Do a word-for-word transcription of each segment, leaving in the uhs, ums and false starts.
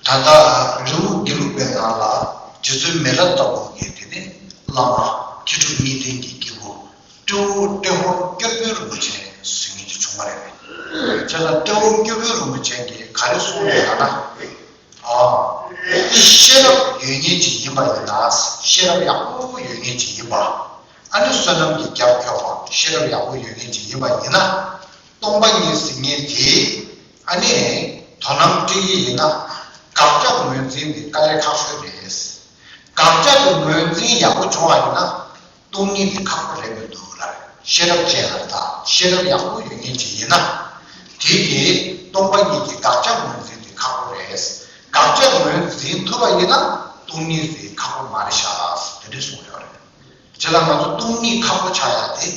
ད་ལྟ་རི་བོ་དགེ་ལུགས་པའི་ནང་ལ་རྗེ་བཙུན་མི་ལ་ལྟ་བུ་གིས་དེ་ནི་བླ་མ་མཁས་གྲུབ་གཉིས་ལྡན་གྱི་སྐྱེས་བུ་སྤྲེའུ་སྤྲེའུ་ཧོར་སྐྱོར་དཔོན་རིན་པོ་ཆེ་ཟེར་མཁན་ཅིག་བྱུང་བ་རེད། བྱས་ཙང་སྤྲེའུ་སྐྱོར་དཔོན་རིན་པོ་ཆེ་གིས་ག་རེ་གསུངས་ཡོད་ལབ་ན། ཤེས་རབ་ཡོད་མཁན་ཅིག་ཡིན་པ་ཡིན་ན། ཤེས་རབ་ཡག་པོ་ཡོད་མཁན་ཅིག་ཡིན་པ། ཨ་ནི་བསོད་ནམས་ཀྱི་རྒྱབ་ཁྱོག་པ་ཤེས་རབ་ཡག་པོ་ཡོད་མཁན་ཅིག་ཡིན་པ་ཡིན་ན། སྟོང་པ་ཉིད་ཟེར་མཁན་དེ་ཨ་ནི་དོ་སྣང་སྤྲད་ཀྱི་ཡིན་ན། དགག་བྱ་ངོས་འཛིན་དེ་དཀའ་ལས་ཁག་ཤོས་རེད། དགག་བྱ་དེ་ངོས་འཛིན་ཡག་པོ་བྱུང་བ་ཡིན་ན། སྟོང་ཉིད་དེ་ཁག་པོ་རེད་མི་འདུག་ལ། ཤེས་རབ་ཅན་ལ་ད་ཤེས་རབ་ཡག་པོ་ཡོད་མཁན་ཅིག་ཡིན་ན། དེ་གིས་སྟོང་པ་ཉིད་ཀྱི་དགག་བྱ་ངོས་འཛིན་དེ་ཁག་པོ་རེད། དགག་བྱ་ངོས་འཛིན་ཐུབ་པ་ཡིན་ན་སྟོང་ཉིད་དེ་ཁག་པོ་མ་རེད་ཤག་དེ་འདྲ་གསུངས་ཡོད་རེད། བྱས་ཙང་ང་ཚོ་སྟོང་ཉིད་ཁག་པོ་ཆགས་ཡ་དེ་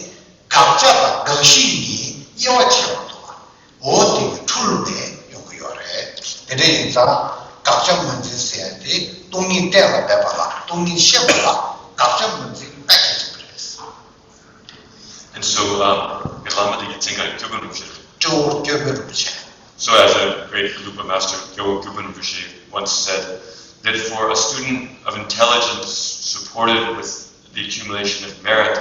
དགག་བྱ་དང་དགག་གཞི་གཉིས་དབྱེ་བ་ཕྱེ་མ་ཐུབ་པ། འོ་དེ་གི་འཁྲུལ་ནས་ཡོང་གི་ཡོད་རེད། དེ་འདྲ་ཡིན་ཙང་དགག་བྱ་ངོས་འཛིན་ཟེར་ཡ་དེ་སྟོང་ཉིད་གཏན་ལ་འབེབས་པ་ལ། སྟོང་ཉིད་ཤེས་པ་ལ་དགག་བྱ་ངོས་འཛིན་དཔེ་གལ་ཆེན་པོ་རེད། And so, um, ངའི་བླ་མ་དེ་གི་མཚན་ག་སྐྱོར་དཔོན་རིན་པོ་ཆེ་རེད། སྤྲེའུ་སྐྱོར་དཔོན་རིན་པོ་ཆེ། So as a great Gelugpa master, Kyogo Gyalpo Rinpoche once said that for a student of intelligence supported with the accumulation of merit,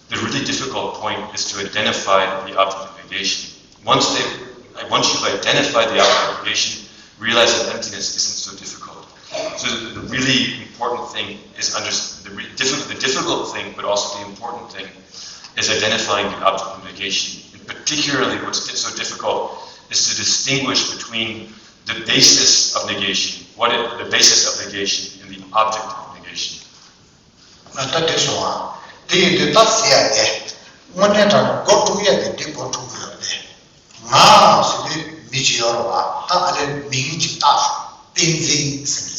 the really difficult point is to identify the object of negation. Once they, once you've identified the object of negation, realizing emptiness isn't so difficult. So the really important thing is under, the, re, difficult, the difficult thing, but also the important thing, is identifying the object of negation. And particularly, what's di- so difficult is to distinguish between the basis of negation, what it, the basis of negation, and the object of negation. ད་དེ་སོང་ཨ། དེ་ཡིན་དུས་ད་ཟེར་ཡ་དེ། དངོས་གནས་དྲང་མགོ་འཁྲུག་ཡ་དེ་འདི་མགོ་འཁྲུག་གི་ཡོད་རེད། ང་ཟེར་དུས་མི་གཅིག་ཡོད་རེད་བ། ད་ཨ་ལས་མིང་གཅིག་བཏགས་སོང་། བསྟན་འཛིན་ཟེར་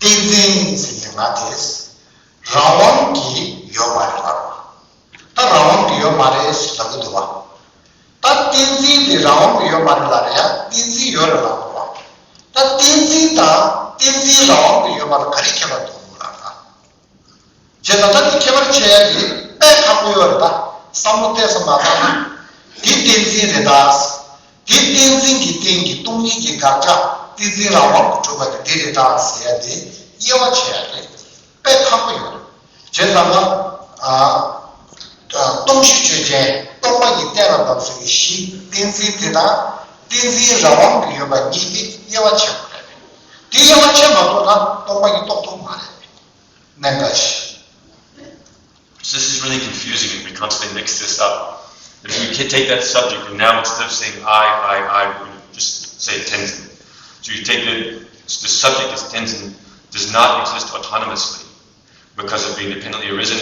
གྱི། བསྟན་འཛིན་ཟེར་གྱི་ང་དེ། རང་དབང་གིས་ཡོད་མ་རེད་ལབ་རེད་བ། ད་རང་དབང་གིས་ཡོད་མ་རེད་ཟེར་ལབ་གི་འདུག་བ། ད་བསྟན་འཛིན་དེ་རང་དབང་གིས་ཡོད་མ་རེད་ལབ་རེད་ཡ། བསྟན་འཛིན་ཡོད་རེད་ལབ་རེད་བ། ད་བསྟན་འཛིན་དང་བསྟན་འཛིན་རང་དབང་གིས་ཡོད་པ་ལ་ག་རེ་ཁྱད་པར་འདུག་ལབ་རེད་ད། བྱས་ཙང་ད་འདི་ཁྱད་པར་ཕྱེ་ཡ་དེ་དཔེ་ཁག་པོ་ཡོད་རེད་ད། བསམ་བློ་གཏད་ས་མ་བཏང་ན། འདི་བསྟན་འཛིན་རེད་ད། འདི་བསྟན་འཛིན་གྱི་སྟེང་གི་སྟོང་ཉིད་ཀྱི་དགག་བྱ་བསྟན་འཛིན་རང་དབང་གིས་གྲུབ་པ་དེ་འདི་རེད་ད་ཟེར་ཡ་དེ་དབྱེ་བ་ཕྱེ་ཡ་དེ་དཔེ་ཁག་པོ་ཡོད་རེད། བྱས་ཙང་ད། ཨ། སྟོང་གཞི་ཆོས་ཅན། སྟོང་པ་ཉིད་གཏན་ལ་དབབ་ཟེར་བའི་གཞི་བསྟན་འཛིན་དེ་དང་། བསྟན་འཛིན་རང་དབང་གིས་ཡོད་པ་གཉིས་དེ་དབྱེ་བ་ཕྱེ་དགོས་རེད། དེ་དབྱེ་བ་ཕྱེ་མ་ཐུབ་ན་སྟོང་པ་ཉིད་རྟོགས་ཐུབ་མ་རེད། གནད་འགག་ཞིག This is really confusing and we constantly mix this up. If we can take that subject and now instead of saying I, I, I, we're going to just say Tenzin. So you take the, the subject as Tenzin does not exist autonomously because of being independently arisen.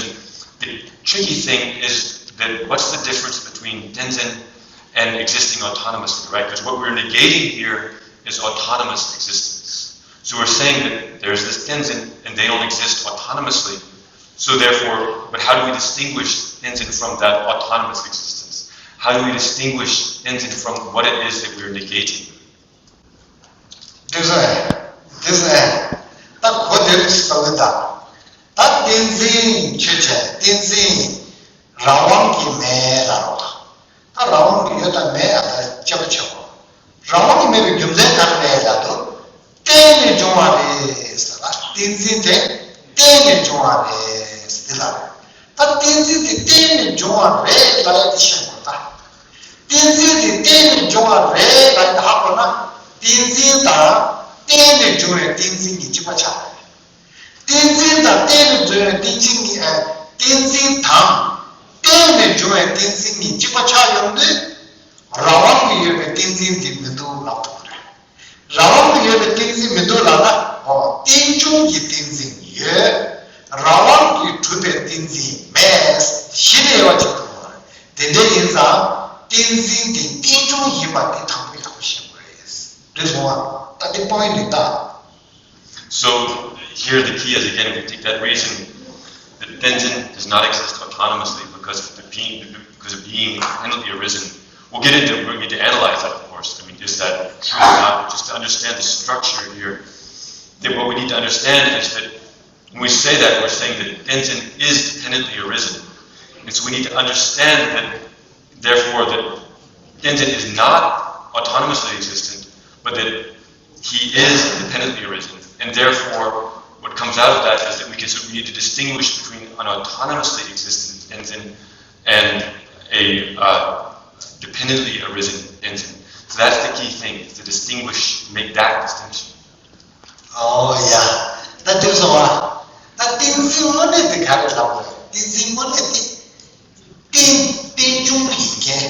The tricky thing is that what's the difference between Tenzin and existing autonomously, right? Because what we're negating here is autonomous existence. So we're saying that there's this Tenzin and they don't exist autonomously. So therefore, but how do we distinguish Tenzin from that autonomous existence? How do we distinguish Tenzin from what it is that we're negating? འདི་ཟེར། འདི་ཟེར། ད་གོ་བདེ་རུ་ཞིག་གསུང་གི་ད། ད་བསྟན་འཛིན་ཆོས་ཅན། བསྟན་འཛིན་རང་དབང་གིས་མེད་ལབ་རོགས། ད་རང་དབང་གིས་ཡོད་དང་མེད་ཡ་ད་དཔྱད་པ་བྱེད་དགོས། རང་དབང་གིས་མེད་པའི་རྒྱུ་མཚན་ག་རེ་རེད་ལབ་དུས། བརྟེན་ནས་བྱུང་བ་རེད་ཟེར་ལ། བསྟན་འཛིན་དེ་བརྟེན་ནས་བྱུང་བ་རེད་ཟེར་ལ། ད་བསྟན་འཛིན་དེ་བརྟེན་ནས་བྱུང་བ་རེད་ལབ་ཡ་དེ་ཤེས་དགོས་ད། བསྟན་འཛིན་དེ་བརྟེན་ནས་བྱུང་བ་རེད་ལབ་ཡ་དེ་ཧ་གོ་ན། བསྟན་འཛིན་དང་བརྟེན་ནས་བྱུང་བའི་བསྟན་འཛིན་གཉིས་གཅིག་པ་ཆགས་རེད། བསྟན་འཛིན་དང་བརྟེན་ནས་བྱུང་བའི་བསྟན་འཛིན་གཉིས། ཨ། བསྟན་འཛིན་དང་བརྟེན་ནས་བྱུང་བའི་བསྟན་འཛིན་གཉིས་གཅིག་པ་ཆགས་ཡོང་དུས། རང་དབང་གིས་ཡོད་པའི་བསྟན་འཛིན་དེ་མི་འདུག་ལབ་ཐུབ་ཀྱི་རེད། རང་དབང་གིས་ཡོད་པའི་བསྟན་འཛིན་མི་འདུག་ལབ་ན། འོ། རྟེན་འབྱུང་གི་བསྟན་འཛིན་ཡོད། རང་དབང་གིས་གྲུབ་པའི་བསྟན་འཛིན་མེད། གཞི་ནས་དབྱེ་བ་ཕྱེ་ཐུབ་དགོས་རེད། དེ་འདྲ་ཡིན་ཙང་བསྟན་འཛིན་དེ་རྟེན་འབྱུང་ཡིན་པ་དེ་དང་པོ་ཡག་པོ་ཤེས་དགོས་རེད། རེད་སོང་ཨ། ད་དེ་པོ་ཡིན་ནི་ད། So here the key is, again, if we take that reason, the Tenzin does not exist autonomously because of the being, because of being independently arisen. We'll get into, we'll get to analyze that, of course. I mean, is that true or not? But just to understand the structure here, that what we need to understand is that when we say that, we're saying that Tenzin is dependently arisen. And so we need to understand that, therefore, that Tenzin is not autonomously existent, but that he is dependently arisen. And therefore, what comes out of that is that we can, so we need to distinguish between an autonomously existent Tenzin and a uh, dependently arisen Tenzin. So that's the key thing, is to distinguish, make that distinction. ཨོ་ཡ། ད་དེ་སོང་བ། ད་ཏིང་འཛིན་དངོས་གནས་དེ་ག་རེ་ལབ་དགོས་རེད། ཏིང་འཛིན་དངོས་གནས་དེ། རྟེན་རྟེན་འབྱུང་ཡིན་མཁན།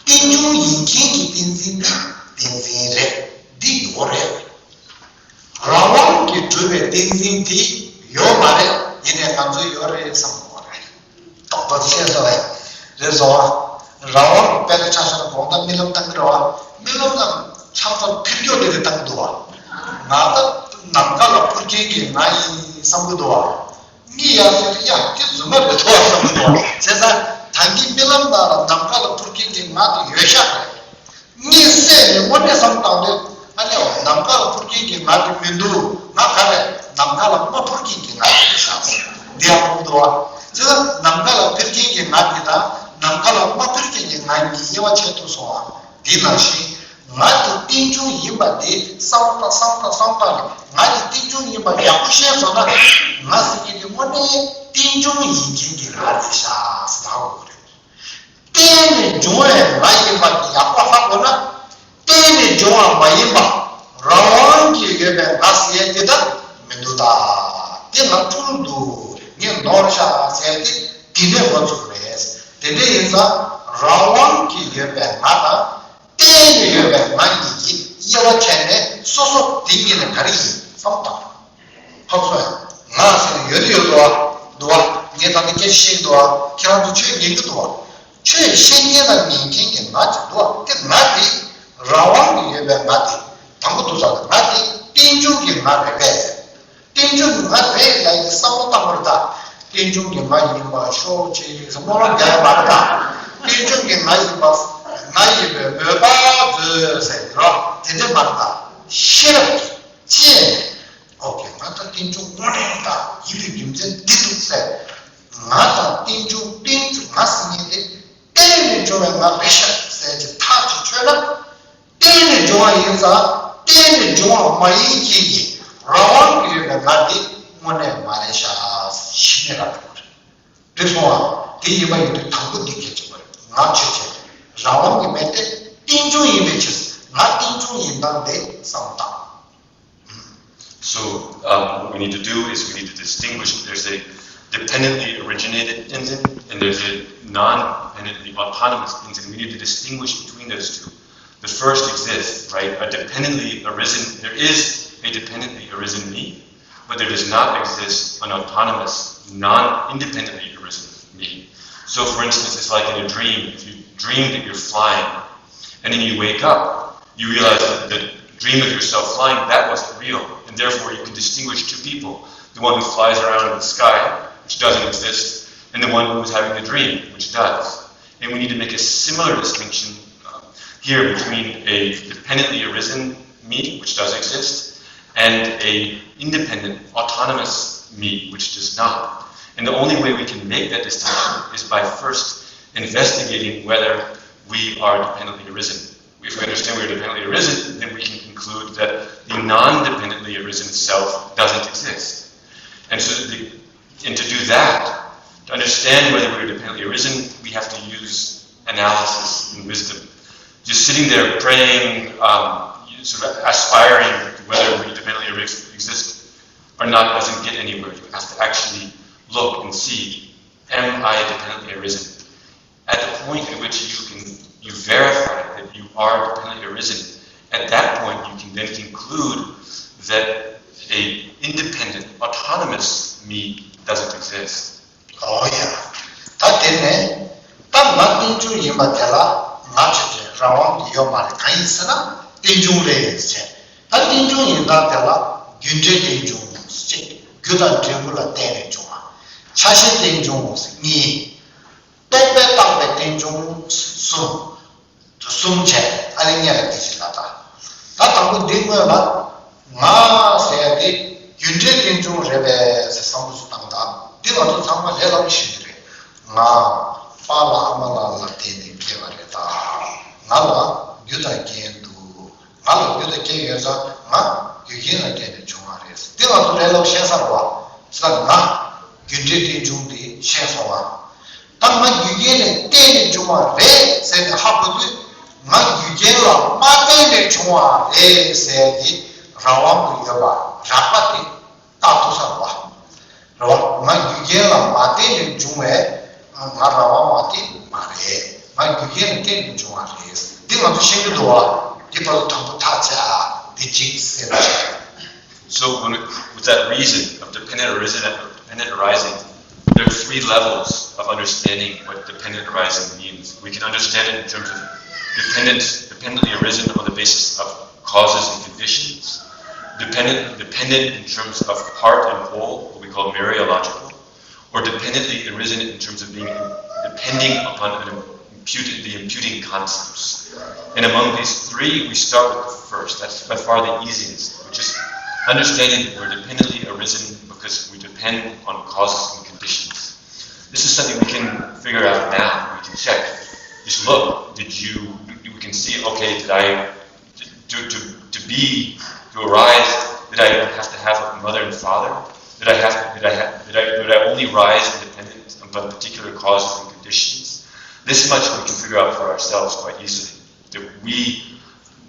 རྟེན་འབྱུང་ཡིན་མཁན་གྱི་ཏིང་འཛིན་དེ་ཏིང་འཛིན་རེད། འདི་ཡོད་རེད། རང་དབང་གིས་གྲུབ་པའི་ཏིང་འཛིན་དེ་ཡོད་མ་རེད། ཡིན་ནའི་ང་ཚོས་ཡོད་རེད་བསམ་དགོས་རེད། རྡོག་རྡོག་བཤད་སོང་བས། རེད་སོང་བ། རང་དབང་གི་དཔེ་ཆ་བཞག་ན་དགོང་དག་རྨི་ལམ་བཏང་གི་རེད་བ། རྨི་ལམ་ལ་ཆགས་སྡང་འཕེར་སྐྱོད་དེ་རེ་བཏང་གི་འདུག་བ། ང་ད་ནམ་མཁའ་ལ་འཕུར་མཁན་གྱི་ང་ཡིན་བསམ་གི་འདུག་བ། གཉིད་ཡར་སོང་དུས་ཡ་དེ་རྫུན་མ་རེད་འདུག་བ་བསམ་གི་འདུག་བ། བྱས་ཙང་ད་གིན་རྨི་ལམ་ནང་ལ་ནམ་མཁའ་ལ་འཕུར་མཁན་གྱི་ང་དེ་ཡོད་ཤག་རེད། གཉིད་སད་ནས་དངོས་གནས་བསམ་བཏང་དུས་ཨ་ནི་ནམ་མཁའ་ལ་འཕུར་མཁན་གྱི་ང་དེ་མི་འདུག་ང་ག་རེ་ནམ་མཁའ་ལ་མ་འཕུར་མཁན་གྱི་ང་དེ་རེད་ཤག་འདི་ཡང་མི་འདུག་བ། བྱས་ཙང་ནམ་མཁའ་ལ་འཕུར་མཁན་གྱི་ང་དེ་དང་ནམ་མཁའ་ལ་མ་འཕུར་མཁན་གྱི་ང་གཉིས་དབྱེ་བ་ཕྱེ་ཐུབ་སོང་བ། དེ་ནང་བཞིན། ང་དེ་རྟེན་འབྱུང་ཡིན་པ་དེ་བསམ་བཏང་བསམ་བཏང་བསམ་བཏང་ནས་ང་དེ་རྟེན་འབྱུང་ཡིན་པ་ཡག་པོ་ཤེས་སོང་ན། ང་ཟེར་མཁན་དེ་དངོས་གནས་རྟེན་འབྱུང་ཡིན་མཁན་གྱི་ང་རེད་ཤག་ཟེར་ལབ་དགོས་རེད། བརྟེན་ནས་འབྱུང་བའི་ང་ཡིན་པ་དེ་ཡག་པོ་ཧ་གོ་ན། བརྟེན་ནས་འབྱུང་བ་མ་ཡིན་པ་རང་དབང་གིས་ཡོད་པའི་ང་ཟེར་ཡས་དེ་ད་མི་འདུག་ད། དེ་ང་འཁྲུལ་འདུག་ངས་ནོར་ཤག་ཟེར་ཡས་དེ་དེ་འདྲས་འགོ་ཚུགས་རེད། དེ་འདྲས་ཡིན་ཙང་རང་དབང་གིས་ཡོད་པའི་ང་དང་། བརྟེན་ནས་ཡོད་པའི་ང་གཉིས་ཀྱིས་དབྱེ་བ་ཕྱེ་ནས་སོ་སོ་དེ་གཉིས་ནི་ག་རེ་ཡིན་བསམ་བཏང་། ཧ་གོ་སོང་ཡ། ང་ཟེར་ནས་ཡོད་དུ་ཡོད་དོ། འདུག་བ། ངས་ད་ལྟ་སྐད་ཆ་བཤད་འདུག་བ། ཁྱེད་རང་ཚོ་ཆོས་ཉན་གྱི་འདུག་བ། ཆོས་བཤད་མཁན་དང་ཉན་མཁན་གྱི་ང་ཅིག་འདུག་བ། དེ་ང་དེ་རང་དབང་གིས་ཡོད་པའི་ང་དེ་དང་པོ་འདུག་ས་ལ་ང་དེ་རྟེན་འབྱུང་གི་ང་རེད་པས། རྟེན་འབྱུང་གི་ང་རེད་ལབ་ཡག་གི་བསམ་བློ་བཏང་བར་ད། རྟེན་འབྱུང་གི་ང་ཡིན་པ་ཤོག་ཅིག་ཟེར་སྨོན་ལམ་རྒྱག་ཡག་མ་རེད་ད། རྟེན་འབྱུང་གི་ང་ཡིན་པ། ང་ཡིན་པའི་མོས་པ་མཛོད་ཟེར་གྱི་རོ། དེ་འདྲ་མ་རེད་ད། ཤེས་རབ་ཀྱིས་དཔྱད་ནས། ཨོ་ཀེ། ང་དང་རྟེན་འབྱུང་དངོས་གནས་ད་ཡིན་པའི་རྒྱུ་མཚན་འདི་འདུག་ཟེར། ང་དང་རྟེན་འབྱུང་རྟེན་འབྱུང་ང་ཟེར་མཁན་དེ་བརྟེན་ནས་བྱུང་བའི་ང་རེད་ཤག་ཟེར་གྱི་ཐག་ཅིག་ཆོད་ན། བརྟེན་ནས་བྱུང་བ་ཡིན་ཙང་བརྟེན་ནས་བྱུང་བ་མ་ཡིན་མཁན་གྱི་རང་དབང་གིས་ཡོད་པའི་ང་འདི་དངོས་གནས་མ་རེད་ཤག་ཞིག་ནས་ལབ་དགོས་རེད། འགྲིག་སོང་ཨ། དེ་ཡིན་པ་ཡིན་དུས་དང་པོ་འདི་གལ་ཆེན་པོ་རེད། ང་ཆོས་ཅན། རང་དབང་གིས་མེད་དེ་རྟེན་འབྱུང་ཡིན་པའི་ཕྱིར་ང་རྟེན་འབྱུང་ཡིན་སྟངས་དེ་བསམ་བཏང་། So, um, what we need to do is we need to distinguish that there's a dependently originated Tenzin and there's a non-dependently autonomous Tenzin. We need to distinguish between those two. The first exists, right? A dependently arisen, there is a dependently arisen me, but there does not exist an autonomous, non-independently arisen me. So, for instance, it's like in a dream. If you dream that you're flying, and then you wake up, you realize that the dream of yourself flying, that wasn't real, and therefore you can distinguish two people: the one who flies around in the sky, which doesn't exist, and the one who is having the dream, which does. And we need to make a similar distinction, uh, here between a dependently arisen me, which does exist, and a independent, autonomous me, which does not. And the only way we can make that distinction is by first investigating whether we are dependently arisen. If we understand we are dependently arisen, then we can conclude that the non-dependently arisen self doesn't exist. And so the And to do that, to understand whether we are dependently arisen, we have to use analysis and wisdom. Just sitting there praying, um, sort of aspiring to whether we dependently exist or not doesn't get anywhere. You have to actually look and see, am I dependently arisen? At the point at which you can, you verify that you are dependently arisen, at that point you can then conclude that a independent, autonomous me doesn't exist. ཨོ་ཡ། ད་དེ་ནས་ད་ང་རྟེན་འབྱུང་ཡིན་པ་དེ་ལ་ང་ཆོས་ཅན། རང་དབང་གིས་ཡོད་མ་རེད། གང་ཡིན་ཟེར་ན་རྟེན་འབྱུང་རེད་ཟེར། ད་རྟེན་འབྱུང་ཡིན་སྟངས་དེ་ལ་རྒྱུ་འབྲས་རྟེན་འབྱུང་ཟེར། རྒྱུ་དང་འབྲས་བུ་ལ་བརྟེན་ནས་བྱུང་བ། ཆ་ཤས་རྟེན་འབྱུང་གཉིས། རྟོག་པས་བཏགས་པའི་རྟེན་འབྱུང་གསུམ། གསུམ་བྱས། ཨ་ནི་སྔོན་ལ་དེ་བཞིན་ལ་དང་། ད་དང་པོ་འདི་སྔོན་ལ་ང་ཟེར་ཡ་དེ་རྒྱུ་འབྲས་རྟེན་འབྱུང་རེད་པས་ཟེར་བསམ་བློ་ཞིག་བཏང་དང་། འདི་ང་ཚོ་ཚང་མ་ལས་སླ་པོ་ཤེས་ཀྱི་རེད། ང་པཱ་ལགས་ཨ་མ་ལགས་ལ་བརྟེན་ནས་སྐྱེས་པ་རེད་ད། ང་ལ་རྒྱུ་དང་རྐྱེན་འདུག་ང་ལ་རྒྱུ་དང་རྐྱེན་ཡོད་ཙང་ང་རྒྱུ་རྐྱེན་ལ་བརྟེན་ནས་བྱུང་བ་རེད། འདི་ང་ཚོ་ལས་སླ་པོ་ཤེས་ས་རེད་བ། ཟེར་ན་ང་རྒྱུ་འབྲས་རྟེན་འབྱུང་དེ་ཤེས་སོང་བ། ད་ང་རྒྱུ་རྐྱེན་ལ་བརྟེན་ནས་བྱུང་བ་རེད་ཟེར་ནས་ཧ་གོ་དུས། ང་རྒྱུ་རྐྱེན་ལ་མ་བརྟེན་ནས་བྱུང་བ་རེད་ཟེར་གྱི་རང་དབང་དུ་ཡོད་པ་རགས་པ་དེ་བཏགས་ཐུབ་ས་རེད་བ། རེད་བ། ང་རྒྱུ་རྐྱེན་ལ་མ་བརྟེན་ནས་བྱུང་བའི་ང་རང་དབང་བ་དེ་མ་རེད། ང་རྒྱུ་རྐྱེན་ལ་བརྟེན་ནས་བྱུང་བ་རེད། འདི་ང་ཚོ་ཤེས་ཀྱི་འདུག་བ། འདི་བར་དུ་དང་པོ་ཐག་བཅད་ཨ། འདི་གཅིག་སེམས་བྱས། So when it, with that reason of dependent arisen or dependent arising, there are three levels of understanding what dependent arising means. We can understand it in terms of dependence, dependently arisen on the basis of causes and conditions, dependent, dependent in terms of part and whole, what we call mereological, or dependently arisen in terms of being depending upon an imputed, the imputing concepts. And among these three, we start with the first. That's by far the easiest, which is understanding we're dependently arisen because we depend on causes and conditions. This is something we can figure out now. We can check. Just look. Did you? We can see. Okay, did I to, to, to be, to arise, did I have to have a mother and father? Did I have, did I have, did I, did I only rise independent of particular causes and conditions? This much we can figure out for ourselves quite easily. That we,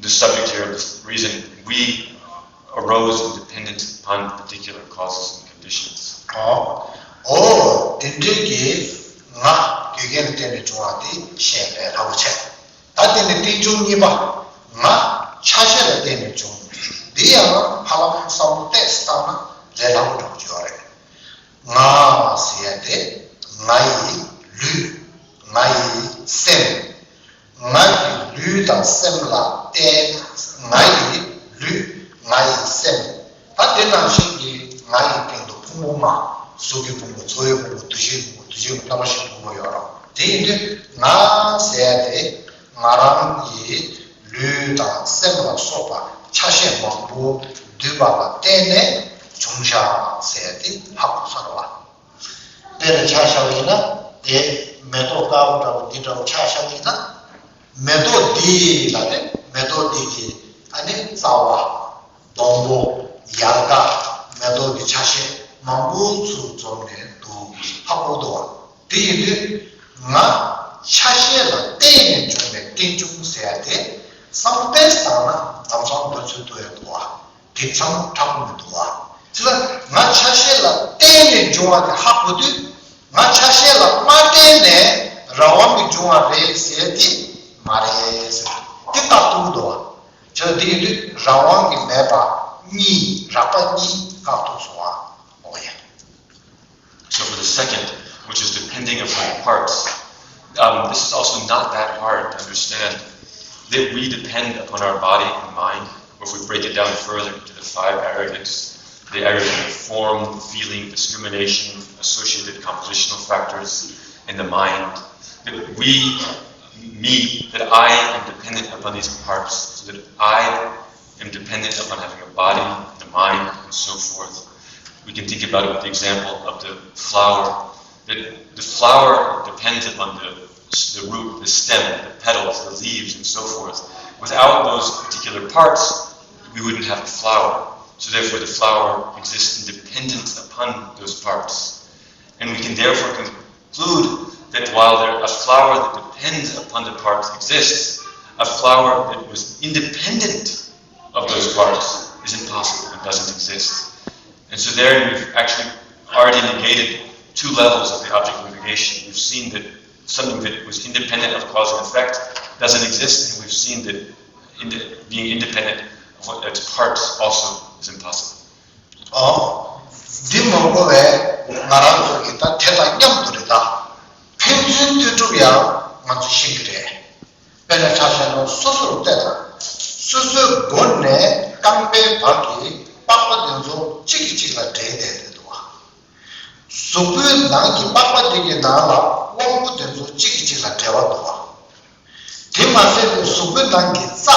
the subject here of this reason, we arose independent upon particular causes and conditions. ཨོ། ཨོ། དེ་འདྲའི་གི་ང་རྒྱུ་རྐྱེན་ལ་བརྟེན་ནས་བྱུང་བ་དེ་ཤེས་པས་ལྷག་པོ་ཆེ། ད་དེ་ནི་རྟེན་འབྱུང་གཉིས་པ། ང་ཆ་ཤས་ལ་བརྟེན་ནས་བྱུང་། འདི་ཡང་ཧ་ལམ་བསམ་བློ་ཏོག་ཙམ་བཏང་ན་ལས་སླ་པོ་འདྲ་པོ་ཅིག་ཡོད་རེད། ང་ཟེར་ཡ་དེ་ང་ཡི་ལུས། ང་ཡི་སེམས། ང་ཡི་ལུས་དང་སེམས་ལ་བརྟེན། ང་ཡི་ལུས། ང་ཡི་སེམས། ད་དེ་ནང་བཞིན་གྱི་ང་ཡི་སྟེང་དུ་ཕུང་པོ་ལྔ། གཟུགས་ཀྱི་ཕུང་པོ། ཚོར་བའི་ཕུང་པོ། འདུ་ཤེས་ཕུང་པོ། འདུ་བྱེད་ཕུང་པོ། རྣམ་པ་བཞིའི་ཕུང་པོ་ཡོད་རེད། དེ་ཡིན་དུས་ང་ཟེར་ཡ་དེ་ང་རང་གི་ལུས་དང་སེམས་ལ་སོགས་པ་ཆ་ཤས་མང་པོ་འདུས་པ་ལ་བརྟེན་ནས་བྱུང་བཞག་ཟེར་ཡ་དེ་ཧ་གོ་ས་རེད་བ། དཔེར་ན་ཆ་བཞག་པ་ཡིན་ན། དེ་མེ་ཏོག་དཀར་པོ་འདྲ་པོ་འདི་འདྲ་པོ་ཆ་བཞག་པ་ཡིན་ན། མེ་ཏོག་འདི་ལ་ནི་མེ་ཏོག་འདི་གི་ཨ་ནི་རྩ་བ། སྡོང་པོ། ཡལ་ག། མེ་ཏོག་གི་ཆ་ཤས་མང་པོ་ཚུར་འཛོམས་ནས་འདུག་ཧ་གོ་འདུག་བ། དེ་ཡིན་དུས་ང་ཆ་ཤས་ལ་བརྟེན་ནས་བྱུང་བའི་རྟེན་འབྱུང་ཟེར་ཡ་དེ་བསམ་པས་བཏང་ན་ལམ་སང་འདོད་ཚུལ་ཐུག་ཡ་འདུག་བ། དེ་ཚང་མ་དྲག་པོ་མི་འདུག་བ། དེ་ལ་ང་ཆ་ཤས་ལ་བརྟེན་ནས་འབྱུང་བ་དེ་ཧ་གོ་དུས། ང་ཆ་ཤས་ལ་མ་བརྟེན་ནས་རང་དབང་གིས་འབྱུང་བ་རེད་ཟེར་དེ་མ་རེད་ཟེར། དེ་བཀག་ཐུབ་ཀྱི་འདུག་བ། བྱས་ཙང་དེ་ཡིན་དུས་རང་དབང་གིས་མེད་པ་གཉིས། རགས་པ་གཉིས་བཀག་ཐུབ་སོང་བ། འོ་ཡ། So for the second, which is depending upon parts, um, this is also not that hard to understand, that we depend upon our body and mind, or if we break it down further into the five aggregates, the aggregate of form, feeling, discrimination, associated compositional factors, and the mind, that we, me, that I am dependent upon these parts, so that I am dependent upon having a body, a mind, and so forth. We can think about it with the example of the flower. The, the flower depends upon the, the root, the stem, the petals, the leaves, and so forth. Without those particular parts, we wouldn't have a flower. So therefore, the flower exists independent upon those parts. And we can therefore conclude that while there, a flower that depends upon the parts exists, a flower that was independent of those parts is impossible and doesn't exist. And so there we've actually already negated two levels of the object of negation. We've seen that something that was independent of cause and effect doesn't exist, and we've seen that in the, being independent of what its parts also is impossible. ཨོ། འདི་མ་གོ་བས་ང་རང་ཚོ་གིས་ད་དེ་དང་མཉམ་དུ་རེད་ད། ཕན་ཚུན་ལྟོས་གྲུབ་ཡང་ང་ཚོ་ཤེས་ཀྱི་རེད། དཔེར་ན་ཆ་བཞག་ན་སོ་སོར་བལྟས་དང་། སོ་སོའི་མགོ་ནས་རྐང་པའི་བར་གྱི་པགས་པ་དེ་ཚོ་གཅིག་གིས་གཅིག་ལ་འབྲེལ་བསྡད་བསྡད་འདུག་བ། གཟུགས་པོའི་ནང་གི་པགས་པ་དེ་གི་ནང་ལ་དབང་པོ་དེ་ཚོ་གཅིག་གིས་གཅིག་ལ་འབྲེལ་བ་འདུག་བ། དེ་མ་ཟད་དུ་གཟུགས་པོའི་ནང་གི་རྩ།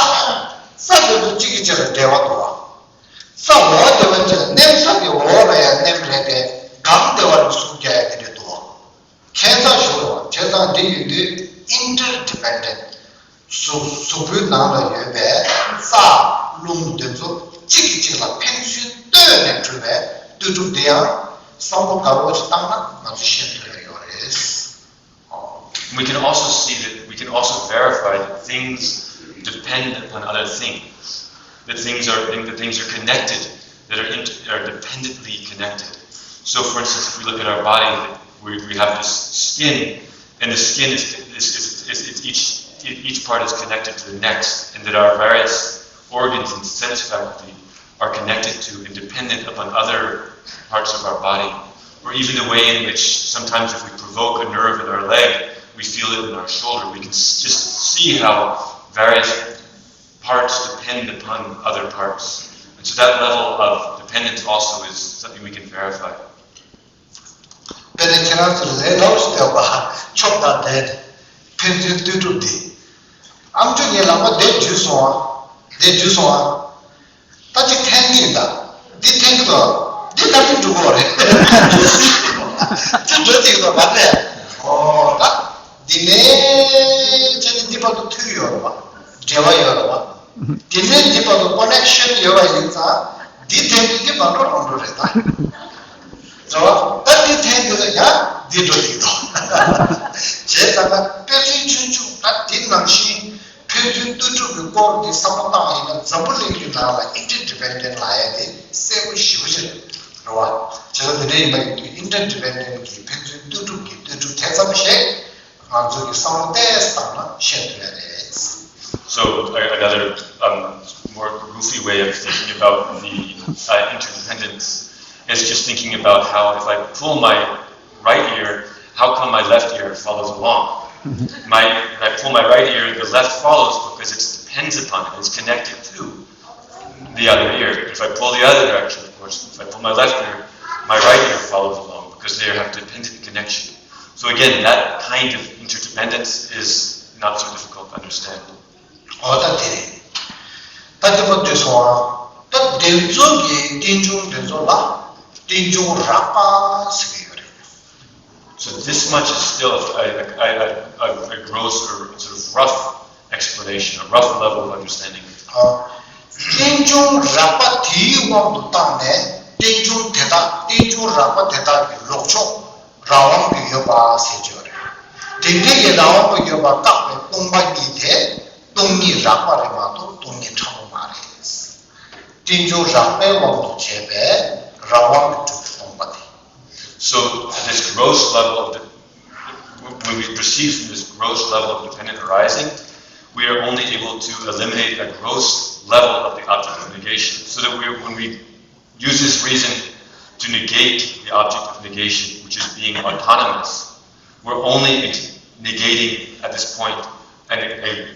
རྩ་དེ་ཚོ་གཅིག་གིས་གཅིག་ལ་འབྲེལ་བ་འདུག་བ། རྩ་འོག་དེ་བ་ཅིག་ལ་མནན་ས་དེ་འོག་ལ་ཡང་མནན་རེད་དེ། སྒང་དེ་བ་ལ་ཟུག་རྒྱག་ཡ་དེ་འདྲ་འདུག་བ། ཁྱད་མཚར་ཞིག་རེད་བ། བྱས་ཙང་འདི་ཡོད་དུས་interdependent། གཟུགས་གཟུགས་པོའི་ནང་ལ་ཡོད་པའི་རྩ་རླུང་དེ་ཚོ་གཅིག་གིས་གཅིག་ལ་ཕན་ཚུན་ལྟོས་ནས་གྲུབ་པའི་ལྟོས་གྲུབ་འདི་ཡང་བསམ་བློ་དགའ་བོ་ཞིག་བཏང་ན་ང་ཚོ་ཤེས་ཐུབ་ཡ་ཡོད་རེད། We can also see that, we can also verify that things depend upon other things. That things are, that things are connected, that are, inter, are dependently connected. So, for instance, if we look at our body, we, we have this skin, and the skin is, is, is, is, is each, each part is connected to the next, and that our various organs and sense faculty are connected to and dependent upon other parts of our body, or even the way in which sometimes if we provoke a nerve in our leg, we feel it in our shoulder. We can s- just see how various parts depend upon other parts. And so that level of dependence also is something we can verify. དཔེར་ན་ཁྱེད་རང་ཚོ་ལས་སླ་པོ་ཞིག་བལྟས་པ། ཁྱོད་དང་དེ་ཕན་ཚུན་ལྟོས་གྲུབ་འདི། ཨ་མཆོག་ངའི་ལག་པ་དེ་འཇུས་སོང་ཨ། དེ་འཇུས་སོང་ཨ། ད་ཅིག་འཐེན་གྱི་ཡིན་ད། འདི་འཐེན་གྱི་འདུག་འདི་ད་ཅིག་འགྲོ་གི་རེད། ཅིག་འགྲོ་གི་འདུག་མ་རེད། ཨོ་ད། འདི་ནས་བྱས་ནས་འདི་བར་དུ་མཐུད་ཡོད་རེད་བ། འབྲེལ་བ་ཡོད་རེད་བ། དེ་ནས་འདི་བར་དུ་ཀོ་ནེག་ཤན་ཡོད་པ་ཡིན་ཙང་འདི་འཐེན་དུས་འདི་མ་འགྲོ་རང་འགྲོ་རེད་ད། རེད་བ། ད་འདི་འཐེན་དུས་ཡང་འདི་འགྲོ་གི་འདུག་བྱས་ཙང་ན་དཔེ་མཚོན་ཆུང་ཆུང་ད་འདི་ནང་བཞིན་ཕན་ཚུན་ལྟོས་གྲུབ་ཀྱི་སྐོར་འདི་བསམ་བློ་བཏང་བ་ཡིན་ན་འཛམ་བུ་གླིང་གི་ནང་ལ་ཨིན་ཊར་ཌི་པེན་ཌེན་ཊི་ལབ་ཡ་དེ་གསལ་པོ་ཞེ་པོ་ཅིག་རེད་བ། བྱས་ཙང་དེ་འདྲ་ཡིན་པ་ཡིན་དུས་ཨིན་ཊར་ཌི་པེན་ཌེན་ཊི་གི་ཕན་ཚུན་ལྟོས་གྲུབ་ཀྱི་ལྟོས་གྲུབ་དེ་ཙམ་ཞིག་ང་ཚོ་གི་བསམ་བློ་ཏོག་ཙམ་བཏང་ན་ཤེས་ཐུབ་ཡ་རེད། So a- another um, more goofy way of thinking about the uh, interdependence is just thinking about how if I pull my right ear, how come my left ear follows along? My, if I pull my right ear, the left follows because it depends upon it, it's connected to the other ear. If I pull the other direction, of course, if I pull my left ear, my right ear follows along because they have dependent connection. So again, that kind of interdependence is not so difficult to understand. ཨོ་ད་དེ་རེད། ད་དེ་པོ་འདོད་སོང་ཨ། ད་དེ་ཚོ་གི་རྟེན་འབྱུང་དེ་ཚོ་ལ་རྟེན་འབྱུང་རགས་པ་ཟེར་གྱི་ཡོད་རེད། So this much is still a, a, a, a, a gross or sort of rough explanation, a rough level of understanding. ཨ། རྟེན་འབྱུང་རགས་པ་དེའི་དབང་དུ་བཏང་ནས་རྟེན་འབྱུང་དེ་དག་རྟེན་འབྱུང་རགས་པ་དེ་དག་གི་ལོག་ཕྱོགས་རང་དབང་གི་ཡོད་པ་ཟེར་གྱི་ཡོད་རེད། དེ་འདྲའི་གི་རང་དབང་གི་ཡོད་པ་བཀག་པའི་སྟོང་པ་ཉིད་དེ་སྟོང་ཉིད་རགས་པ་རེད་མ་གཏོགས་སྟོང་ཉིད་ཕྲ་མོ་མ་རེད། རྟེན་འབྱུང་རགས་པའི་དབང་དུ་བྱས་པའི་རང་དབང་གིས་གྲུབ་པའི་སྟོང་པ་དེ། So at this gross level of the, when we proceed from this gross level of dependent arising, we are only able to eliminate a gross level of the object of negation. So that we, when we use this reason to negate the object of negation, which is being autonomous, we're only ex- negating at this point an, a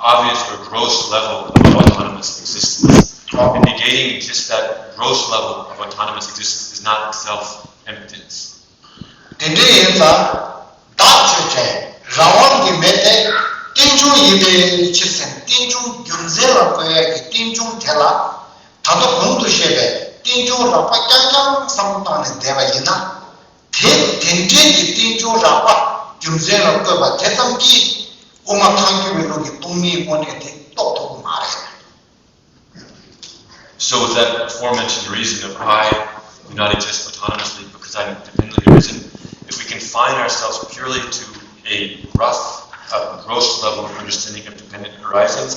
obvious or gross level of autonomous existence. And negating just that gross level of autonomous existence is not itself emptiness. དེ་འདྲ་ཡིན་ཙང་བདག་ཆོས་ཅན། རང་དབང་གི་མེད་དེ་རྟེན་འབྱུང་ཡིན་པའི་ཕྱིར་ཟེར། རྟེན་འབྱུང་རྒྱུ་མཚན་ལ་བཀོད་ཡས་ཀྱི་རྟེན་འབྱུང་དེ་ལ་ད་ལྟ་གོང་དུ་བཤད་པའི་རྟེན་འབྱུང་རགས་པ་རྐྱང་རྐྱང་བསམ་བློ་བཏང་ནས་བསྡད་པ་ཡིན་ན། དེ་དེ་འདྲའི་གི་རྟེན་འབྱུང་རགས་པ་རྒྱུ་མཚན་ལ་བཀོད་པ་དེ་ཙམ་གྱིས་དབུ་མ་ཐལ་འགྱུར་བའི་ལུགས་ཀྱི་སྟོང་ཉིད་དངོས་གནས་དེ་རྟོགས་ཐུབ་ཀྱི་མ་རེད། So with that aforementioned reason of I do not exist autonomously because I am dependently arisen, if we confine ourselves purely to a rough, a gross level of understanding of dependent arising,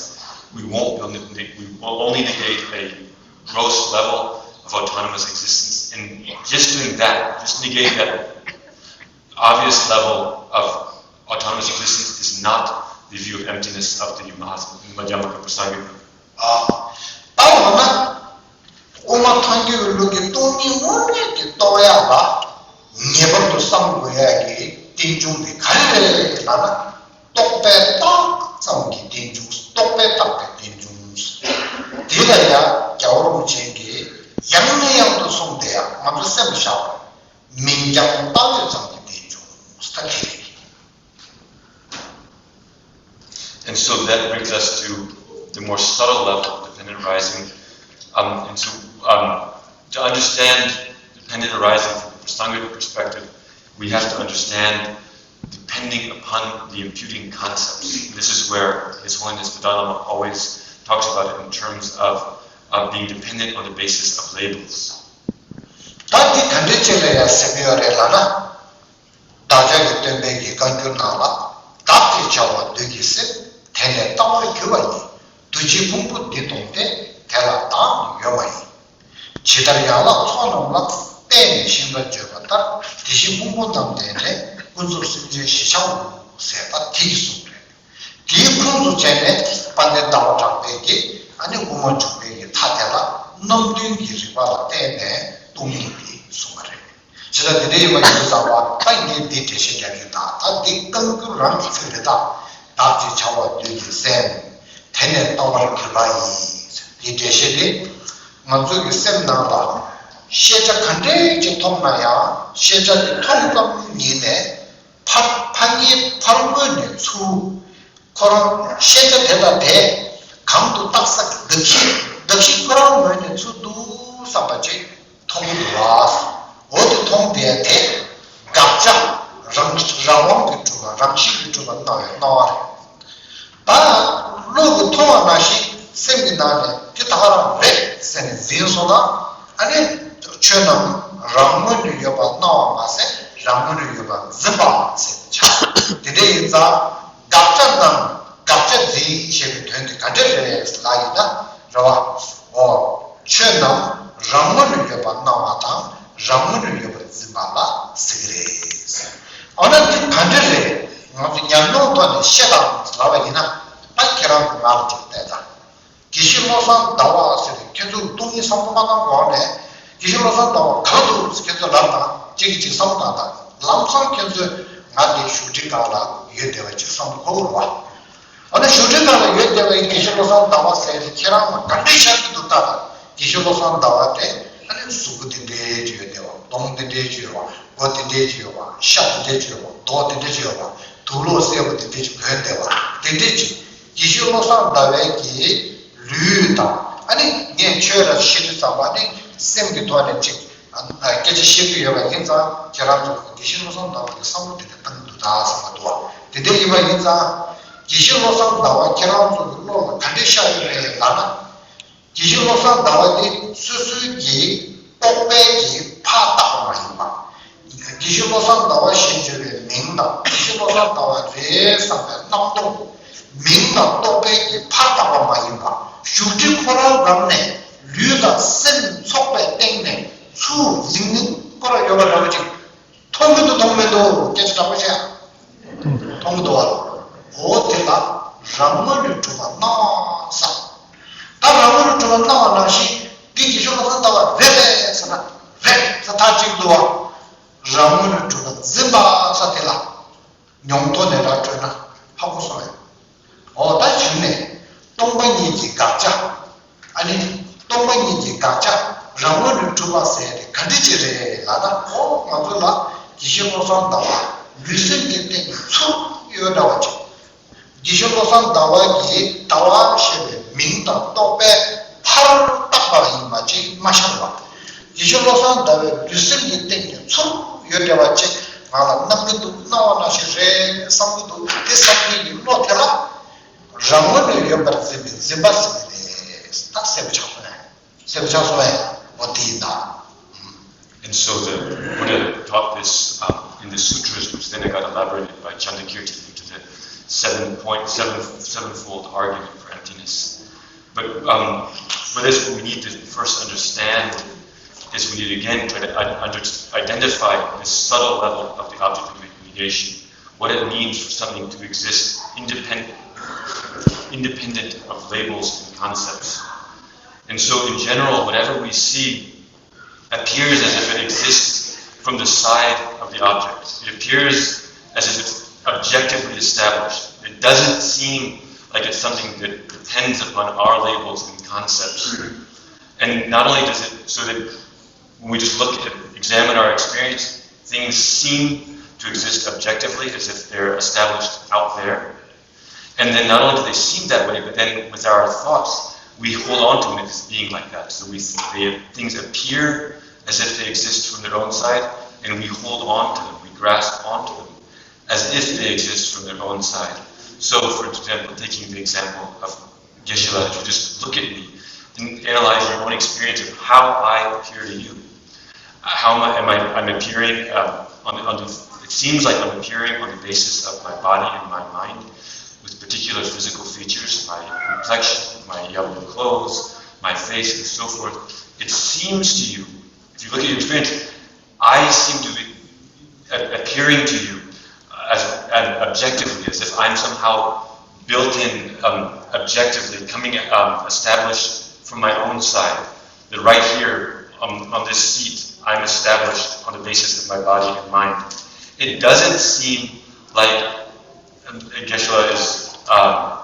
we won't be able to, we will only negate a gross level of autonomous existence. And just doing that, just negating that obvious level of autonomous existence is not the view of emptiness of the Mahas- Madhyamaka Prasangika. ཨ། ད་འོ་ན་དབུ་མ་ཐལ་འགྱུར་བའི་ལུགས་ཀྱི་སྟོང་ཉིད་དངོས་གནས་ཀྱི་རྟོགས་ཡག་ལ་ངེས་པར་དུ་བསམ་དགོས་ཡག་གི་རྟེན་འབྱུང་དེ་ག་རེ་རེད་ལབ་ན། རྟོག་པས་བཏགས་ཙམ་གྱི་རྟེན་འབྱུང་། རྟོག་པས་བཏགས་པའི་རྟེན་འབྱུང་། དེ་ལ་ཡང་རྒྱལ་བ་རིན་པོ་ཆེ་གིས་ཡང་ནས་ཡང་དུ་གསུངས་ཏེ་ཡང་ང་ཚོ་སེམས་བཞག་པ། མིང་རྐྱང་བཏགས་ཡོད་ཙམ་གྱི་དེ་འབྱུང་ས་དེ་རེད། And so that brings us to the more subtle level of dependent arising. Um, and so um, to understand dependent arising from the Prasangic perspective, we have to understand depending upon the imputing concepts. This is where His Holiness the Dalai Lama always talks about it in terms of, of being dependent on the basis of labels. ད་འདི་ག་འདྲ་ཅིག་ལ་ཡང་ཟེར་གྱི་ཡོད་རེད་ལབ་ན། བདག་ཅག་གི་སྟོན་པའི་གི་བཀའ་འགྱུར་ནང་ལ། བདག་ཅེས་བྱ་བ་བདུད་ཀྱི་སེམས། དེ་ནས་ལྟ་བར་གྱུར་པ་ཡིས། འདུ་བྱེད་ཕུང་པོ་འདི་དང་བྲལ། དེ་ལ་བདག་ནི་ཡོད་མ་ཡིན། ཇི་ལྟར་ཡན་ལག་ཚོགས་རྣམས་ལ། བརྟེན་ནས་ཤིང་རྟ་བརྗོད་པ་ལྟར། དེ་བཞིན་ཕུང་པོ་རྣམས་བྲལ་ནས། ཀུན་རྫོབ་སེམས་ཅན་ཞི་བྱའོ། ཟེར་ད་དེ་གི་གསུང་རེད། དེའི་ཁོངས་སུ་བྱས་ནས་དཔལ་ལྡན་ཟླ་བ་གྲགས་པས་ཀྱིས་ཨ་ནི་དབུ་མ་འཇུག་པའི་གི་མཐའ་དེ་ལ་རྣམ་བདུན་གྱི་རིགས་པ་ལ་བརྟེན་ནས་སྟོང་ཉིད་དེ་གསུངས་པ་རེད། ཇི་ལྟར་དེ་འདྲ་ཡིན་པ་ཡིན་དུས་ཙམ་པ་ད་ངས་འདི་འགྲེལ་བཤད་རྒྱག་གི་ད་ད་འདི་བཀའ་འགྱུར་རང་གི་ཚིག་རེད་ད། བདག་ཅེས་བྱ་བ་བདུད་ཀྱི་སེམས། དེ་ནས་ལྟ་བར་གྱུར་པ་ཡིས། འདི་འགྲེལ་བཤད་དེ་ང་ཚོ་གི་སེམས་ནང་ལ་ཤེས་བྱ་ག་འདྲས་ཅིག་མཐོང་ན་ཡང་ཤེས་བྱ་དེ་མཐོང་ཙམ་ཉིད་ནས། ཕར་ཕར་ཉིད་ཕར་ངོས་ནས་ཚུར། ཁོ་རང་ཤེས་བྱ་དེ་ལ་དེ་གང་དུ་བཏགས་ས་ཀྱི་གདགས་གཞི་གདགས་གཞི་ཁོ་རང་ངོས་ནས་ཚུར་འདུག་བསམ་པ་ཅིག་མཐོང་གི་འདུག་བ། འོ་དེ་མཐོང་དེ་དེ་དགག་བྱ་རང་རང་དབང་གིས་གྲུབ་པ་རང་བཞིན་གྱིས་གྲུབ་པ་སྣང་བའི་སྣང་བ་རེད། ད་བློ་གིས་མཐོང་བ་ནང་བཞིན་སེམས་ཀྱི་ནང་ནས་དེ་ད་ག་རང་རེད་ཟེར་ནས་འཛིན་སོང་ན། ཨ་ནི་ཆོས་རྣམས་རང་ངོས་ནས་ཡོད་པ་སྣང་བ་མ་ཟད་རང་ངོས་ནས་ཡོད་པ་འཛིན་པ་ཟེར་ཆགས། དེ་འདྲ་ཡིན་ཙང་དགག་བྱ་རྣམས་དགག་བྱ་འཛིན་ཞེས་པའི་དོན་དེ་ག་འདྲ་རེད་ལབ་ཡིན་ན་རེད་བ། འོ། ཆོས་རྣམས་རང་ངོས་ནས་ཡོད་པ་སྣང་བ་དང་རང་ངོས་ནས་ཡོད་པར་འཛིན་པ་ལ་ཟེར་གྱི་རེད། འོ་ན་འདི་ག་འདྲ་རེད། ང་ཚོ་ཉམས་མྱོང་ཐོག་ནས་བཤད་དང་ལབ་པ་ཡིན་ན། ད་ཁྱེད་རང་ཚོ་ང་ལ་ཅིག་བལྟས་དང་། དགེ་བཤེས་བློ་བཟང་ཟླ་བ་ཟེར་ཏེ་ཁྱེད་ཚོ་སྟོང་ཉིད་བསམ་བློ་མ་བཏང་གོང་ནས་དགེ་བཤེས་བློ་བཟང་ཟླ་བ་ག་ལ་འདུག་ཁྱེད་ཚོ་ལབ་དང་གཅིག་གིས་གཅིག་བསམ་བློ་བཏང་དང་། ལམ་སང་ཁྱེད་ཚོས་ང་དེ་བཞུགས་ཁྲི་སྒང་ལ་ཡོད་བསྡད་པ་ཅིག་བསམ་བློ་འཁོར་གྱི་རེད་བ། འོ་ན་བཞུགས་ཁྲི་སྒང་ལ་ཡོད་བསྡད་པའི་དགེ་བཤེས་བློ་བཟང་ཟླ་བ་ཟེར་ཏེ་ཁྱེད་རང་ལ་ག་འདྲས་ཤར་གྱི་འདུག་ལྟ་དང་། དགེ་བཤེས་བློ་བཟང་ཟླ་བ་དེ་ཨ་ནི་གཟུགས་པོ་འདི་འདྲས་ཅིག་ཡོད་བསྡད་པ། གདོང་འདི་འདྲས་ཅིག་ཡོད་པ། མགོ་འདི་འདྲས་ཅིག་ཡོད་པ། ཤ་འདི་འདྲས་ཅིག་ཡོད་པ། མདོག་འདི་འདྲས་ཅིག་ཡོད་པ། དུག་ལོག་སེར་པོ་འདི་འདྲས་ཅིག་གོན་བསྡད་པ། འདི་འདྲས་ཅིག་དགེ་བཤེས་བློ་བཟང་ཟླ་བའི་གི་ལུས་དང་། ཨ་ནི་ངས་ཆོས་ར་བཤད་དུས་ཙམ་པ་ནི་སེམས་ཀྱི་ཐོག་ནས་ཅིག་ཨ་སྐད་ཆ་བཤད་ཀྱི་ཡོད་པ་ཡིན་ཙང་། ཁྱེད་རང་ཚོ་དགེ་བཤེས་བློ་བཟང་ཟླ་བ་གི་བསམ་བློ་དེ་འདྲ་བཏང་གི་འདུག་ད་བསམ་པ་འདུག་བ། དེ་འདྲ་ཡིན་པ་ཡིན་ཙང་། དགེ་བཤེས་བློ་བཟང་ཟླ་བ་ཁྱེད་རང་ཚོ་གི་བློ་ལ་ག་འདྲས་ཤར་ཡོད་རེད་ལབ་ན། དགེ་བཤེས་བློ་བཟང་ཟླ་བ་དེ་སོ་སོའི་གི་རྟོག་པའི་གི་ཕར་བཏགས་པ་མ་ཡིན་པ། དགེ་བཤེས་བློ་བཟང་ཟླ་བ་ཞེས་བརྗོད་པའི་མིང་དང་། དགེ་བཤེས་བློ་བཟང་ཟླ་བ་རེད་བསམ་པའི་རྣམ་རྟོག་མིང་དང་རྟོག་པའི་གི་ཕར་བཏགས་པ་མ་ཡིན་པ། བཞུགས་ཁྲི་ཁོ་རང་རང་ནས་ལུས་དང་སེམས་ཚོགས་པའི་སྟེང་ནས་ཚུར་ཡིན་ནི་ཁོ་རང་ཡོད་པ་འདྲ་པོ་ཅིག་མཐོང་གི་འདུག་མཐོང་མི་འདུག་སྐད་ཆ་དྲང་པོ་བཤད། མཐོང་གི་འདུག་བ། འོ་དེ་ལ་རང་ངོས་ནས་གྲུབ་པ་སྣང་བ་ཟེར། ད་རང་ངོས་ནས་གྲུབ་པ་སྣང་བ་ནང་བཞིན་འདི་དགེ་བཤེས་བློ་བཟང་ཟླ་བ་རེད་པས་ཟེར་ན་རེད་ཟེར་མཐའ་གཅིག་ཏུ་བ། རང་ངོས་ནས་གྲུབ་པ་འཛིན་པ་ཟེར་དེ་ལ། མྱོང་ཐོག་ནས་ར་སྤྲོད་ན་ཧ་གོ་སོང་ངས། འོ་ད་གཞི་ནས་སྟོང་པ་ཉིད་ཀྱི་དགག་བྱ། ཨ་ནི་སྟོང་པ་ཉིད་ཀྱི་དགག་བྱ་རང་ངོས་ནས་གྲུབ་པ་ཟེར་ཏེ་ག་འདྲ་ཅིག་རེད་ལབ་ན། འོ་ང་ཚོ་ལ་དགེ་བཤེས་བློ་བཟང་ཟླ་བ་ལུས་སེམས་ཀྱི་སྟེང་ནས་ཚུར་ཡོད་འདྲ་བ་ཅིག་དགེ་བཤེས་བློ་བཟང་ཟླ་བ་གིས་ཟླ་བ་ཞེས་པའི་མིང་དང་རྟོག་པས་ཕར་བཏགས་པ་ཡིན་པ་ཅིག་མ་ཤར་བ། དགེ་བཤེས་བློ་བཟང་ཟླ་བའི་ལུས་སེམས་ཀྱི་སྟེང་ནས་ཚུར་ཡོད་འདྲ་བ་ཅིག་ང་ལ་སྣང་གི་འདུག་སྣང་བ་ནང་བཞིན་རེད་བསམ་གྱི་འདུག་དེ་བསམ་གྱི་ཡོད་བློ་དེ་ལ་རང་ངོས་ནས་ཡོད་པར་འཛིན་པའི་འཛིན་པ་ཟེར་གྱི་རེད། ད་གསལ་པོ་ཆགས་སོང་ངས། གསལ་པོ་ཆགས་སོང་ངས། འོ་དེ་ཡིན་ད། And so the Buddha taught this um, in the sutras, which then got elaborated by Chandrakirti into the seven point seven sevenfold argument for emptiness. But um, for this, what we need to first understand is we need to again try to un- under- identify this subtle level of the object of negation, what it means for something to exist independent, independent of labels and concepts. And so, in general, whatever we see appears as if it exists from the side of the object. It appears as if it's objectively established. It doesn't seem like it's something that depends upon our labels and concepts. And not only does it, so that when we just look at, examine our experience, Things seem to exist objectively as if they're established out there. And then not only do they seem that way, but then with our thoughts, we hold on to it as being like that. So we they, things appear as if they exist from their own side, and we hold on to them, we grasp onto them as if they exist from their own side. So, for example, taking the example of Geshe-la, if you just look at me and analyze your own experience of how I appear to you, uh, how am I, am I, I'm appearing um, on, on the, it seems like I'm appearing on the basis of my body and my mind with particular physical features, my complexion, my yellow clothes, my face, and so forth. It seems to you, if you look at your experience, I seem to be a- appearing to you as and objectively, as if I'm somehow built in um, objectively, coming um, established from my own side. That right here on, on this seat, I'm established on the basis of my body and mind. It doesn't seem like um, Geshe-la is um,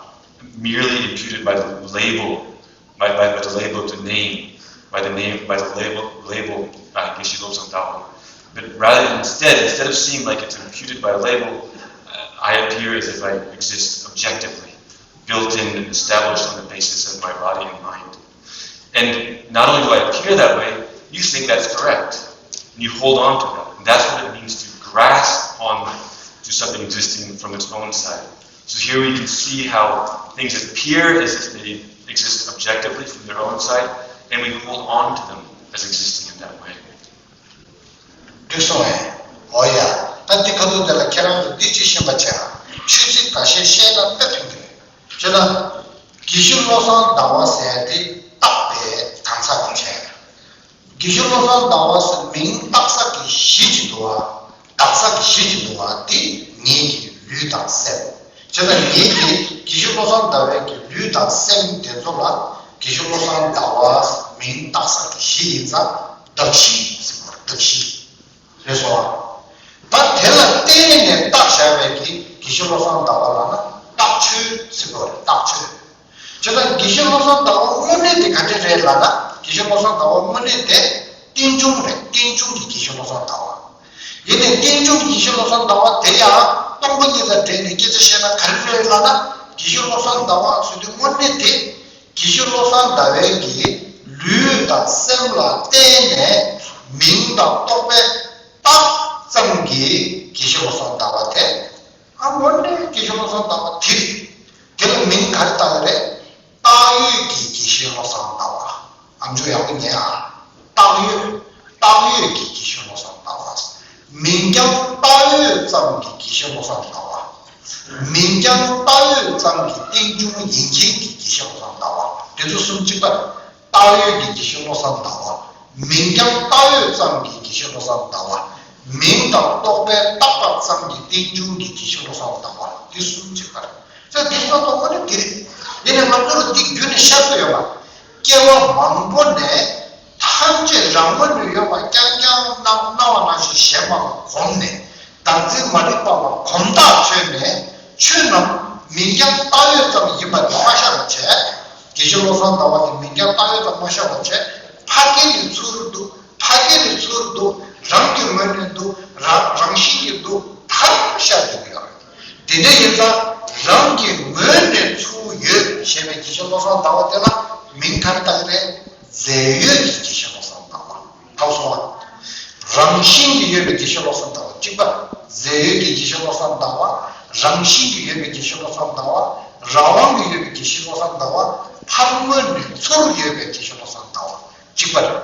merely imputed by the label, by, by, by the label of the name, by the name, by the label, label uh, Geshe Lobsang Dawa. But rather, instead, instead of seeing like it's imputed by a label, uh, I appear as if I exist objectively, built in and established on the basis of my body and mind. And not only do I appear that way, you think that's correct. And you hold on to that. And that's what it means to grasp on to something existing from its own side. So here we can see how things appear as if they exist objectively from their own side, and we hold on to them as existing in that way. འགྲིག་སོང་ངས། འོ་ཡ། ད་འདི་ཁ་ཐུག་དེ་ལ་ཁྱེད་རང་ཚོ་འདི་ཅིག་ཤེས་པ་བྱས། ཆོས་ཚིག་འགའ་ཤས་བཤད་ན་དཔེ་ཕན་གྱི་རེད། བྱས་ན། དགེ་བཤེས་བློ་བཟང་ཟླ་བ་ཟེར་དེ་བཏགས་པའི་གང་ཟག་གི་བྱས། དགེ་བཤེས་བློ་བཟང་ཟླ་བ་ཟེར་མིང་བཏགས་ས་གི་གཞི་ཅིག་འདུག་བ། བཏགས་ས་གི་གཞི་ཅིག་འདུག་བ་དེ་ངེད་ཀྱི་ལུས་དང་སེམས། བྱས་ཙང་ངེད་ཀྱི་དགེ་བཤེས་བློ་བཟང་ཟླ་བའི་གི་ལུས་དང་སེམས་དེ་ཚོ་ལ་དགེ་བཤེས་བློ་བཟང་ཟླ་བ་མིང་བཏགས་ས་གི་གཞི་ཡིན་ཙང་གདགས་གཞི་ཟེར་བ་གདགས་གཞི་རེད་སོང་བ། ད་དེ་ལ་བརྟེན་ནས་བཏགས་བཞག་པའི་གི་དགེ་བཤེས་བློ་བཟང་ཟླ་བ་ལབ་ན་བཏགས་ཆོས་ཟེར་བ་རེད། བཏགས་ཆོས། བྱས་ཙང་དགེ་བཤེས་བློ་བཟང་ཟླ་བ་དངོས་གནས་དེ་ག་འདྲ་རེད་ལབ་ན། དགེ་བཤེས་བློ་བཟང་ཟླ་བ་དངོས་གནས་དེ་རྟེན་འབྱུང་རེད། རྟེན་འབྱུང་གི་དགེ་བཤེས་བློ་བཟང་ཟླ་བ། ཡིན་ནའི་རྟེན་འབྱུང་གི་དགེ་བཤེས་བློ་བཟང་ཟླ་བ་དེ་ཡང་སྟོང་པ་ཉིད་དང་འབྲེལ་ནས་སྐད་ཆ་བཤད་ན་ག་རེ་རེད་ལབ་ན། དགེ་བཤེས་བློ་བཟང་ཟླ་བ་ཟེར་དུས་དངོས་གནས་དེ་དགེ་བཤེས་བློ་བཟང་ཟླ་བའི་གི་ལུས་དང་སེམས་ལ་བརྟེན་ནས་མིང་དང་རྟོག་པས་བཏགས་ཙམ་གྱི་དགེ་བཤེས་བློ་བཟང་ཟླ་བ་དེ། ཨ་དངོས་གནས་དགེ་བཤེས་བློ་བཟང་ཟླ་བ་དེ་རེད། དེ་ལ་མིང་ག་རེ་བཏགས་ཡོད་རེད། བཏགས་ཡོད་ཀྱི་དགེ་བཤེས་བློ་བཟང་ཟླ་བ། ཨམ་ཅོག་ཡག་པོ་ཉན་ཨ། བཏགས་ཡོད། བཏགས་ཡོད་ཀྱི་དགེ་བཤེས་བློ་བཟང་ཟླ་བ། མིང་རྐྱང་བཏགས་ཡོད་ཙམ་གྱི་དགེ་བཤེས་བློ་བཟང་ཟླ་བ། མིང་རྐྱང་བཏགས་ཡོད་ཙམ་གྱི་རྟེན་འབྱུང་ཡིན་མཁན་གྱི་དགེ་བཤེས་བློ་བཟང་ཟླ་བ། དེ་ཚོ་གསུམ་གཅིག་པ་རེད། བཏགས་ཡོད་ཀྱི་དགེ་བཤེས་བློ་བཟང་ཟླ་བ། མིང་རྐྱང་བཏགས་ཡོད་ཙམ་གྱི་དགེ་བཤེས་བློ་བཟང་ཟླ་བ། མིང་དང་རྟོག་པས་བཏགས་པ་ཙམ་གྱི་རྟེན་འབྱུང་གི་དགེ་བཤེས་བློ་བཟང་ཟླ་བ། དེ་གསུམ་གཅིག་པ་རེད། ཚེ་འདི་ལྟ་བུ་དངོས་གནས་འདི་རེད། ཡིན་ནའི་ང་ཚོ་ལ་འདི་རྒྱུད་ནས་ཤར་སོ་ཡོད་པ། སྐྱེ་བ་མང་པོ་ནས་ཐམས་ཅད་རང་ངོས་ནས་ཡོད་པ་རྐྱང་རྐྱང་སྣང་སྣང་བ་ནང་བཞིན་གཞན་མ་ལ་གོམས་ནས། བདག་འཛིན་མ་རིག་པ་ལ་གོམས་ཐག་ཆོད་ནས་ཆོས་རྣམས་མིང་རྐྱང་བཏགས་ཡོད་ཙམ་ཡིན་པ་དེ་མ་ཤར་བ་བྱས། དགེ་བཤེས་བློ་བཟང་ཟླ་བ་དེ་མིང་རྐྱང་བཏགས་ཡོད་ཙམ་མ་ཤར་བ་བྱས། ཕ་སྐད་ནས་ཚུར་འདུག་ཕ་སྐད་ནས་ཚུར་འདུག་རང་གི་ངོས་ནས་འདུག་རང་རང་བཞིན་གྱིས་འདུག་ཐབས་ཤར་འདུག་ཡོད་རེད། དེ་འདྲ་ཡིན་ཙང་རང་གི་ངོས་ནས་ཚུར་ཡོད་ཞེས་པའི་དགེ་བཤེས་བློ་བཟང་ཟླ་བ་དེ་ལ་མིང་ག་རེ་བཏགས་ཀྱི་རེད། རྫས་ཡོད་ཀྱི་དགེ་བཤེས་བློ་བཟང་ཟླ་བ། ཐོབ་སོང་བ། རང་བཞིན་གྱིས་ཡོད་པའི་དགེ་བཤེས་བློ་བཟང་ཟླ་བ་གཅིག་པ། རྫས་ཡོད་ཀྱི་དགེ་བཤེས་བློ་བཟང་ཟླ་བ། རང་བཞིན་གྱིས་ཡོད་པའི་དགེ་བཤེས་བློ་བཟང་ཟླ་བ། རང་དབང་གིས་ཡོད་པའི་དགེ་བཤེས་བློ་བཟང་ཟླ་བ། ཕར་ངོས་ནས་ཚུར་ཡོད་པའི་དགེ་བཤེས་བློ་བཟང་ཟླ་བ་གཅིག་པ་རེད།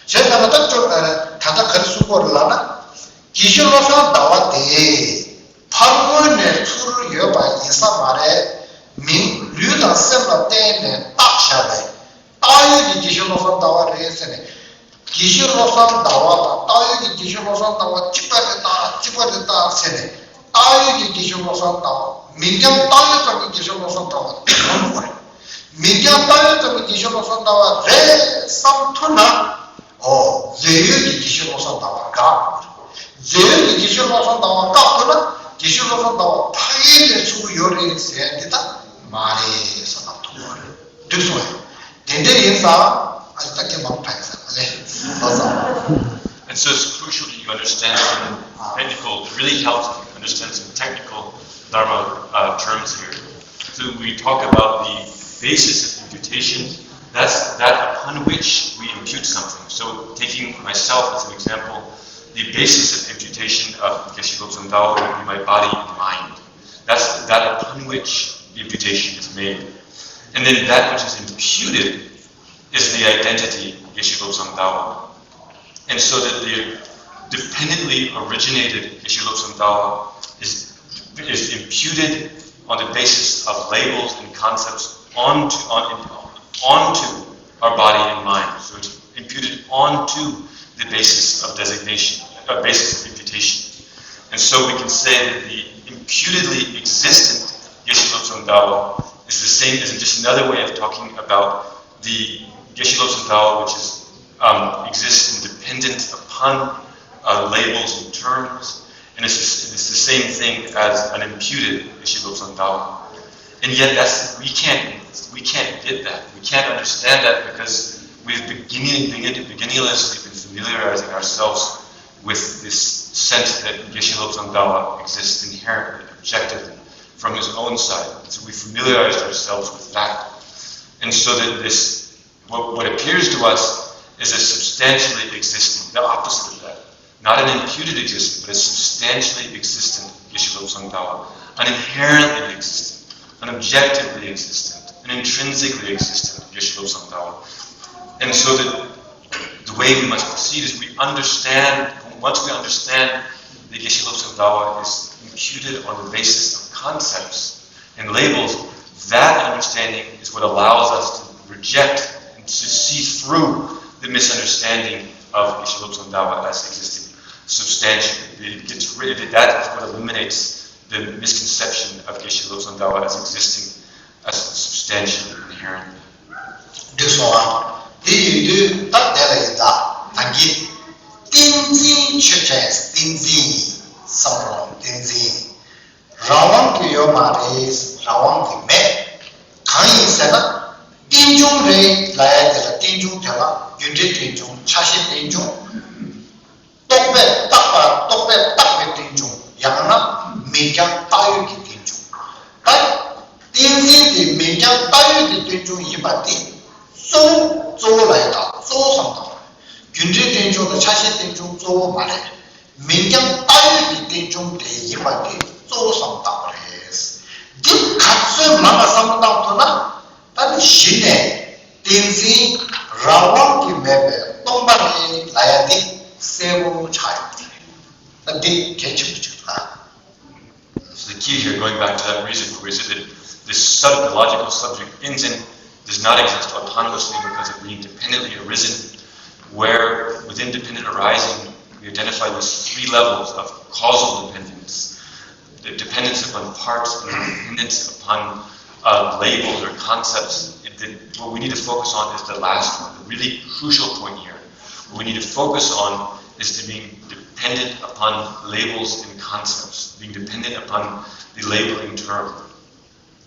བྱས་ཙང་ད་ལྟ་ཅོ་ད་ལྟ་ག་རེ་གསུང་གི་ཡོད་རེད་ལབ་ན། དགེ་བཤེས་བློ་བཟང་ཟླ་བ་དེ་ཕར་ངོས་ནས་ཚུར་ཡོད་པ་ཡིན་ས་མ་རེད། མིང་ལུས་དང་སེམས་ལ་བརྟེན་ནས་བཏགས་བཞག་པའི་བཏགས་ཡོད་ཀྱི་དགེ་བཤེས་བློ་བཟང་ཟླ་བ་རེད་ཟེར་ནས། དགེ་བཤེས་བློ་བཟང་ཟླ་བ་དང་བཏགས་ཡོད་ཀྱི་དགེ་བཤེས་བློ་བཟང་ཟླ་བ་གཅིག་པ་རེད་ད་གཅིག་པ་རེད་ད་ཟེར་ནས། བཏགས་ཡོད་ཀྱི་དགེ་བཤེས་བློ་བཟང་ཟླ་བ། མིང་རྐྱང་བཏགས་ཡོད་ཙམ་གྱི་དགེ་བཤེས་བློ་བཟང་ཟླ་བ་དེ་གང་དགོས་རེད། མིང་རྐྱང་བཏགས་ཡོད་ཙམ་གྱི་དགེ་བཤེས་བློ་བཟང་ཟླ་བ་རེད་བསམ་ཐུབ་ན། ཨོ། རྫས་ཡོད་ཀྱི་དགེ་བཤེས་བློ་བཟང་ཟླ་བ་དགའ། རྫས་ཡོད་ཀྱི་དགེ་བཤེས་བློ་བཟང་ཟླ་བ་བཀག་ཐུབ་ན་དགེ་བཤེས་བློ་བཟང་ཟླ་བ་ཕ་གི་ནས་ཚུར་ཡོད་རེད་ཟེར་འདི་ལྟ་མ་རེད་བསམ་ཐུབ་པ་རེད། འགྲིག་སོང་ངས། དེ་འདྲ་ཡིན་ཙང་ཨ་ཅེ་ད་ཁྱེད་མང་ཕན་ས་ཨ་ལེ། ལོ་ཙང་། It's just crucial to Understand some technical, it really helps if you understand some technical Dharma uh, terms here. So we talk about the basis of imputation. That's that upon which we impute something. So taking myself as an example, the basis of imputation of Geshe Lobsang Dawa would be my body and mind. That's that upon which the imputation is made. And then that which is imputed is the identity Geshe Lobsang Dawa. And so that the dependently originated Geshe Lobsang Dawa is, is imputed on the basis of labels and concepts onto, on, onto our body and mind. So it's imputed onto the basis of designation, a basis of imputation. And so we can say that the imputedly existent Geshe Lobsang Dawa is the same, is just another way of talking about the Geshe Lobsang Dawa, which is um, exists independent upon uh, labels and terms, and it's, just, it's the same thing as an imputed Geshe Lobsang Dawa. And yet, that's we can't we can't get that. We can't understand that because we've beginning, beginning beginninglessly been familiarizing ourselves with this sense that Geshe Lobsang Dawa exists inherently, objectively, from his own side. So we familiarized ourselves with that. And so that this, what, what appears to us is a substantially existing, the opposite of that. Not an imputed existence, but a substantially existent Geshe Lobsang Dawa. An inherently existent, an objectively existent, an intrinsically existent Geshe Lobsang Dawa. And so the, the way we must proceed is we understand, once we understand the Geshe Lobsang Dawa is imputed on the basis of concepts and labels, that understanding is what allows us to reject and to see through the misunderstanding of Geshe Lobsang Dawa as existing substantially. It gets rid of it. That is what eliminates the misconception of Geshe Lobsang Dawa as existing as substantially inherently. འདུག་སོང་ཨ། དེ་ཡིན་དུས་ད་དེ་ལ་ཡིན་ད་ད་གིན། ཏིང་འཛིན་ཆོས་ཅན། ཏིང་འཛིན་ཡིན། བསམ་རུང་ཏིང་འཛིན་རང་དབང་གི་ཡོད་མ་རེད། རང་དབང་གི་མེད། གང་ཡིན་ཟེར་ན། རྟེན་འབྱུང་རེད་ལབ་ཡ་དེ་ལ་རྟེན་འབྱུང་དེ་ལ་རྒྱུ་འབྲས་རྟེན་འབྱུང་། ཆ་ཤས་རྟེན་འབྱུང་། རྟོག་པས་བཏགས་པ། རྟོག་པས་བཏགས་པའི་རྟེན་འབྱུང་། ཡང་ན་མིང་རྐྱང་བཏགས་ཡོད་ཀྱི་རྟེན་འབྱུང་། ད་ཏིང་འཛིན་དེ་མིང་རྐྱང་བཏགས་ཡོད་ཀྱི་རྟེན་འབྱུང་ཡིན་པ་དེ་གཙོ་བོ། གཙོ་བོ་ལ་ཡོད་ད། གཙོ་བོ་བསམ་བཏང་བ་རེད། རྒྱུ་འབྲས་རྟེན་འབྱུང་དང་ཆ་ཤས་རྟེན་འབྱུང་གཙོ་བོ་མ་རེད། མིང་རྐྱང་བཏགས་ཡོད་ཀྱི་རྟེན་འབྱུང་དེ་ཡིན་པ་དེ་གཙོ་བོ་བསམ་བཏང་བ་རེད། འདི་ག་ཚོད་མང་བ་བསམ་བློ་བཏང་ཐུབ་ན། ད་ནི་གཞི་ནས་ཏིང་འཛིན་རང་དབང་གིས་མེད་པའི་སྟོང་པ་རེད་ལབ་ཡ་འདི་གསལ་པོ་ཆགས་ཡོད་པ་རེད། ད་འདི་གལ་ཆེན་པོ་ཅིག་རེད། So the key here, going back to that reason, where we said that this sub- the logical subject Tenzin does not exist autonomously because of being dependently arisen, where within dependent arising, we identify these three levels of causal dependence, the dependence upon parts and dependence upon uh, labels or concepts. It, the, what we need to focus on is the last one, the really crucial point here. What we need to focus on is to being dependent upon labels and concepts, being dependent upon the labeling term.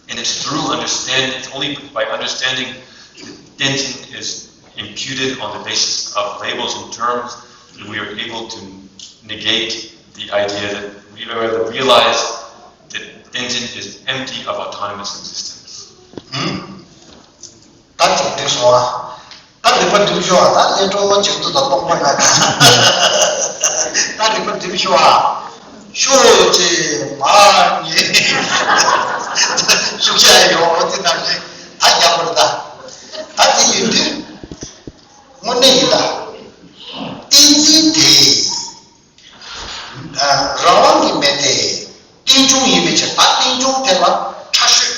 And it's through understanding, it's only by understanding that Tenzin is imputed on the basis of labels and terms that we are able to negate the idea that we are able to realize that Tenzin is empty of autonomous existence. ད་ཅིག་འགྲིག་སོང་ཨ། ད་རིག་པ་སྒྲིམ་ཤོག་ཨ། ད་ལས་འཕྲོ་བོ་ཅིག་ཏུ་ད་སྟོང་པ་ང་ད། ད་རིག་པ་སྒྲིམ་ཤོག་ཨ། ཤོག་ཅེས་མ་ངེས། ཤུགས་ཆེ་ཡོང་འོ་དེ་ནང་བཞིན་ད་རྒྱག་པར་ད། ད་དེ་ཡིན་དུས་དངོས་གནས་ཡིན་ད། ཏིང་འཛིན་དེ་རང་དབང་གིས་མེད་དེ། རྟེན་འབྱུང་ཡིན་པའི་ཕྱིར། ད་རྟེན་འབྱུང་དེ་ལ་ཕྲ་ཤོས།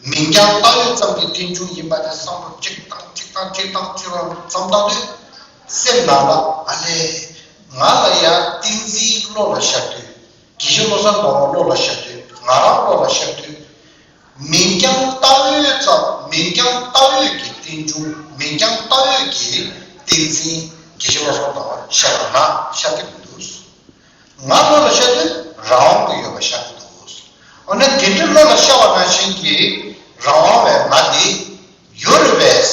མིང་རྐྱང་བཏགས་ཡོད་ཙམ་གྱི་རྟེན་འབྱུང་ཡིན་པ་དེ་བསམ་བློ་གཅིག་བཏང་གཅིག་བཏང་གཅིག་བཏང་གཅིག་བཏང་ཙམ་བཏང་དུས། སེམས་ནང་ལ་ཨ་ལས། ང་ལ་ཡང་ཏིང་འཛིན་བློ་ལ་ཤར་དུས། དགེ་བཤེས་བློ་བཟང་ཟླ་བ་བློ་ལ་ཤར་དུས། ང་རང་བློ་ལ་ཤར་དུས། མིང་རྐྱང་བཏགས་ཡོད་ཙམ། མིང་རྐྱང་བཏགས་ཡོད་ཀྱི་རྟེན་འབྱུང་། མིང་རྐྱང་བཏགས་ཡོད་ཀྱི་ཏིང་འཛིན་དགེ་བཤེས་བློ་བཟང་ཟླ་བ་ཤར་བ་ན་ཤར་གྱི་མི་འདུག་ང་བློ་ལ་ཤར་དུས་རང་དབང་དུ་ཡོད་པ་ཤར་གྱི་འདུག་འོ་ན་དེ་འདྲའི་བློ་ལ་ཤར་བ་ནང་བཞིན་གྱི་རང་དབང་བའི་ང་དེ་ཡོད་རེད་པས།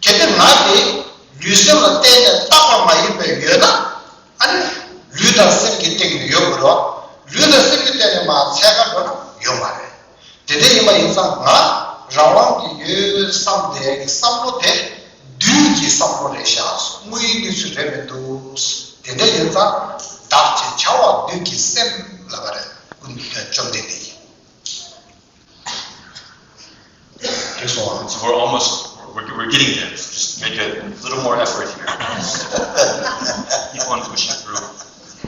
གལ་ཏེ་ང་དེ་ལུས་སེམས་ལ་བརྟེན་ནས་བཏགས་པ་མ་ཡིན་པའི་ཡོད་ན། ཨ་ནི། ལུས་ ཡོད། ལུས་དང་སེམས་ཀྱི་སྟེང་ནས་མར་འཚོལ་ག་འགྲོ་ན་ཡོད་མ་རེད། དེ་འདྲ་ཡིན་པ་ཡིན་ཙང་ང་རང་དབང་གི་ཡོད་བསམ་དེ་གི་བསམ་བློ་དེ་བདུད་ཀྱི་བསམ་བློ་རེད་ཤག་དངོས་ཡོད་གནས་ཚུལ་རེད་མི་འདུག་དེ་འདྲ་ཡིན་ཙང་བདག་ཅེས་བྱ་བ་བདུད་ཀྱི་སེམས་ལབ་པ་རེད། ཀུན་བཅོམ་ལྡན་འདས་ཀྱིས། This one. So we're almost, we're, we're getting there. So just make a little more effort here. Keep on pushing through.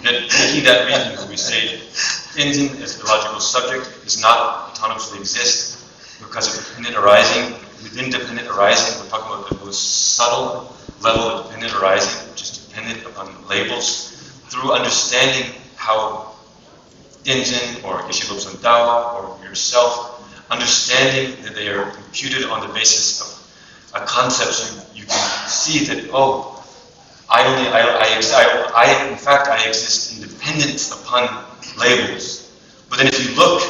That, making that reason, when we say Tenzin as the logical subject does not autonomously exist because of dependent arising, within dependent arising, we're talking about the most subtle level of dependent arising, which is dependent upon labels. Through understanding how Tenzin or Geshe Lobsang Dawa or yourself, understanding that they are imputed on the basis of a concept, so you, you can see that, oh, I only, I, I, ex- I, I, in fact, I exist independent upon labels. But then if you look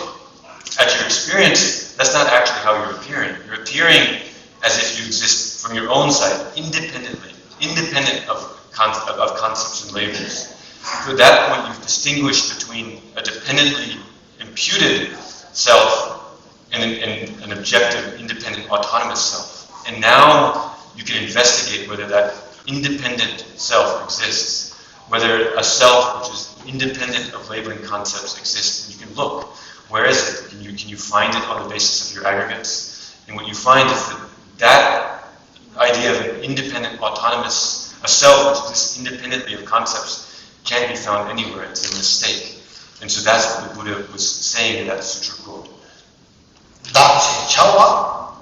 at your experience, that's not actually how you're appearing. You're appearing as if you exist from your own side, independently, independent of, con- of concepts and labels. So at that point, you've distinguished between a dependently imputed self and an, and an objective, independent, autonomous self. And now you can investigate whether that independent self exists, whether a self which is independent of labeling concepts exists. And you can look, where is it? Can you, can you find it on the basis of your aggregates? And what you find is that that idea of an independent, autonomous, a self which exists independently of concepts, can't be found anywhere. It's a mistake. And so that's what the Buddha was saying in that sutra quote. བདག་ཅེས་བྱ་བ་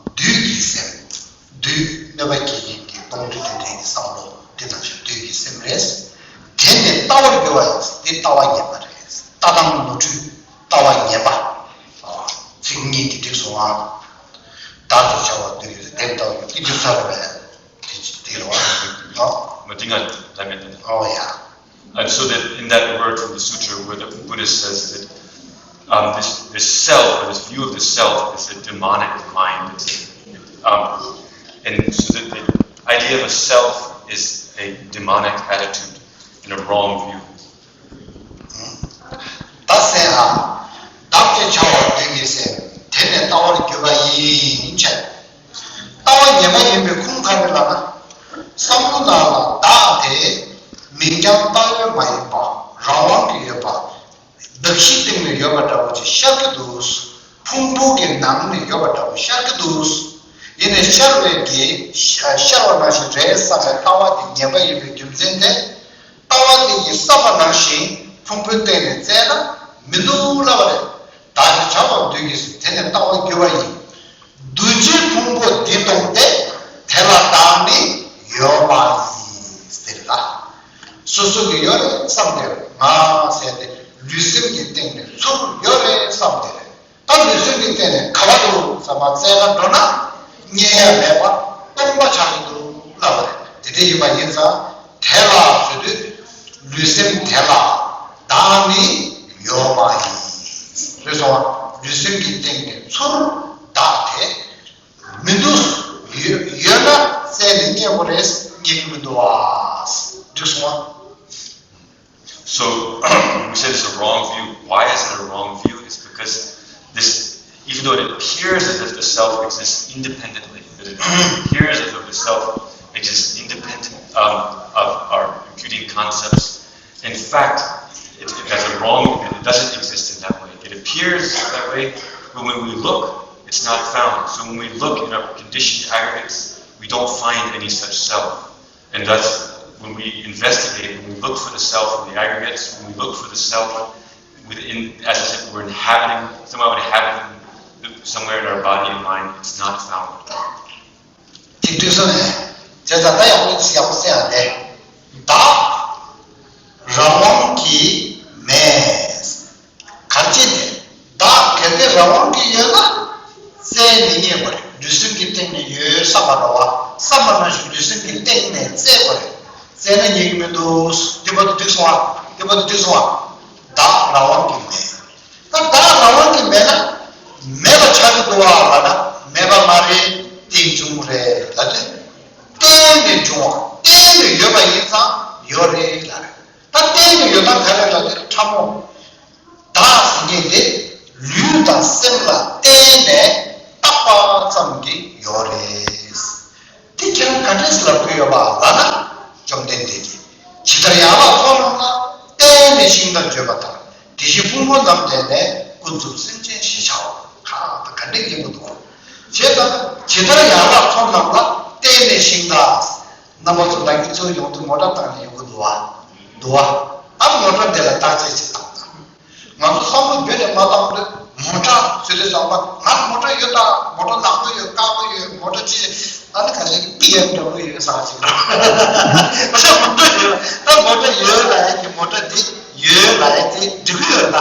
བདུད་ཀྱི་སེམས། བདུད་གནོད་པ་སྐྱེལ་མཁན་གྱི་གཏོང་ལེན་དེ་འདྲའི་བསམ་བློ་དེ་ནང་བཞིན་བདུད་ཀྱི་སེམས་རེད། དེ་ནི་ལྟ་བར་འགྱུར་བ་ཡིན། དེ་ལྟ་བ་ངན་པ་རེད། ལྟ་སྟངས་ནོར་འཁྲུལ། ལྟ་བ་ངན་པ། ཚིག་གཉིས་ཀྱིས་འགྲིག་སོང་ང་། བདག་ཅེས་བྱ་བ་བདུད་ཀྱི་སེམས། དེ་ལྟ་བུ་ཀི་འགྲིག་ས་རེད་པས། དེ་དེ་རེད་བ་ནོ། མ་དེ་ང་ད་མེད་དེ། ཨོ་ཡ། And so that in that word from the sutra where the Buddha says that um, this, this self, or this view of the self, is a demonic mind. It's a, um, and so that the idea of a self is a demonic attitude and a wrong view. ད་སེམས་ལ་བདག་ཅེས་བྱ་བ་བདུད་ཀྱི་སེམས། དེ་ནི་ལྟ་བར་འགྱུར་བ་ཡིན་ཕྱིར། ལྟ་བ་ངན་པ་ཡིན་པའི་ཁུངས་ག་རེ་ལབ་ན། བསམ་བློ་ནང་ལ་བདག་དེ་མིང་རྐྱང་བཏགས་ཡོད་མ་ཡིན་པ། རང་དབང་གིས་ཡོད་པ། གདགས་གཞིའི་སྟེང་ནས་ཡོད་པ་འདྲ་བོ་ཅིག་ཤར་གྱི་འདུག་ཕུང་པོ་གི་ནང་ནས་ཡོད་པ་འདྲ་བོ་ཤར་གྱི་འདུག་ཡིན་ནའི་ཤར་བའི་གི་ཤ- ཤར་བ་ནང་བཞིན་རེད་བསམ་པའི་ལྟ་བ་དེ་ངན་པ་ཡིན་པའི་རྒྱུ་མཚན་དེ། ལྟ་བ་དེ་ཡིས་བསམ་པ་ནང་བཞིན་ཕུང་པོའི་སྟེང་ནས་བཙལ་ན་མི་འདུག་ལབ་པ་རེད། བདག་ཅེས་བྱ་བ་བདུད་ཀྱི་སེམས། དེ་ནི་ལྟ་བར་འགྱུར་བ་ཡིན། འདུ་བྱེད་ཕུང་པོ་འདི་སྟོང་སྟེ། དེ་ལ་བདག་ནི་ཡོད་མ་ཡིན་ཟེར་ལ། སོ་སོ་གི་ཡོད་རེད་བསམ་དེ་རེད། ང་ཟེར་ཏེ་ལུས་སེམས་ཀྱི་སྟེང་ནས་ཚུར་ཡོད་རེད་བསམ་དེ་རེད། ད་ལུས་སེམས་ཀྱི་སྟེང་ནས་ག་བ་འདུག་བསམ་པ་བཙལ་ག་འགྲོ་ན་རྙེད་ཡ་མེད་པ་སྟོང་པ་ཆགས་ཀྱི་འདུག་ལབ་པ་རེད། དེ་འདྲ་ཡིན་པ་ཡིན་ཙང་དེ་ལ་ཟེར་དུས་ལུས་སེམས་དེ་ལ་བདག་ནི་ཡོད་མ་ཡིན། རེད་སོང་བ། ལུས་སེམས་ཀྱི་སྟེང་ནས་ཚུར་བདག་དེ་མི་འདུག་ཡོད་ཡོད་ན་བཙལ་ནས་རྙེད་དགོས་རེད། རྙེད་ཀྱི་མི་འདུག་བ། འགྲིག་སོང་བ། So we said it's a wrong view. Why is it a wrong view? It's because this, even though it appears as if the self exists independently, that it appears as if the self exists independent um, of our computing concepts, in fact, it, it, that's a wrong, it doesn't exist in that way. It appears that way, but when we look, it's not found. So when we look in our conditioned aggregates, we don't find any such self. And thus, when we investigate, when we look for the self in the aggregates, when we look for the self within, as if we're inhabiting, somehow inhabiting somewhere in our body and mind, it's not found. དེ་དུས་སོ་ནས་བྱས་ཙང་ད་ཡག་པོ་ཡག་པོ་གསལ་ཡང་དེ། བདག་རང་དབང་གིས་མེད། གལ་ཏེ་བདག་གལ་ཏེ་རང་དབང་གིས་ཡོད་ན་བཙལ་ནས་རྙེད་པ་རེད། ལུས་སེམས་ཀྱི་སྟེང་ནས་ཡོད་བསམ་པ་རེད་བ། བསམ་པ་ནང་བཞིན་ལུས་སེམས་ཀྱི་སྟེང་ནས་བཙལ་དགོས་རེད། བཙལ་ན་རྙེད་ཀྱི་མི་འདུག་དེ་བར་དུ་འགྲིག་སོང་བ། དེ་བར་དུ་འགྲིག་སོང་བ། བདག་རང་དབང་གིས་མེད། ད་བདག་རང་དབང་གིས་མེད་ན་མེད་པ་ཆགས་ཀྱི་འདུག་བ་ལབ་ན་མེད་པ་མ་རེད། རྟེན་འབྱུང་རེད་ལབ་དུས། རྟེན་ནས་འབྱུང་བ། རྟེན་ནས་ཡོད་པ་ཡིན་ཙང་ཡོད་རེད་ལབ་རེད། ད་རྟེན་ནས་ཡོད་སྟངས་ག་རེ་ལབ་དུས་ཕྲ་མོ། ཉིད་དེ་ལུས་དང་སེམས་ལ་བརྟེན་ནས་བཏགས་པ་ཙམ་གྱིས་ཡོད་རེད། དེ་ཁྱེད་རང་ག་འདྲས་ལབ་དགོས་ཡོད་པ་ལབ་ན། བཅོམ་ལྡན་འདས་ཀྱིས་ཇི་ལྟར་ཡན་ལག་ཚོགས་རྣམས་ལ་བརྟེན་ནས་ཤིང་རྟ་བརྗོད་པ་ལྟར། དེ་བཞིན་ཕུང་པོ་རྣམས་ལས་ནས་ཀུན་རྫོབ་སེམས་ཅན་ཞེས་བྱའོ། ཁ་ད་ག་འདྲས་ཡིན་པ་འདུག་བྱས་ཙང་ཇི་ལྟར་ཡན་ལག་ཚོགས་རྣམས་ལ་བརྟེན་ནས་ཤིང་རྟ། རྣམ་པ་ཚོ་ད་གིན་ཚུར་ཡོང་དུས་མོ་ཊ་བཏང་ནས་ཡོང་གི་འདུག་བ། འདུག་བ། ཨ་མོ་ཊ་འདི་ལ་བརྟག་དཔྱད་ཅིག་བཏང་དང་། ང་ཚོ་བསམ་བློ་བརྒྱུད་ནས་མ་བཏང་དུས་མོ་ཊ་ཟེར་དུས་ཙམ་པ་ང་མོ་ཊ་ཡོད་ད། མོ་ཊ་ནག་པོ་ཡོད། དཀར་པོ་ཡོད། མོ་ཊ་ཅི། ཨ་ནི་ག་ཞིག་བི་ཨེམ་ཌབ་ལུ་ཡོད་ཟེར་ཅིག་རེད། ཨ་ཤ་མོ་ཊ་ཡོད། ད་མོ་ཊ་ཡོད་ལབ་ཡས་ཀྱི་མོ་ཊ་འདི་ཡོད་ལབ་ཡས་དེ་འགྲིག་གི་ཡོད་ད།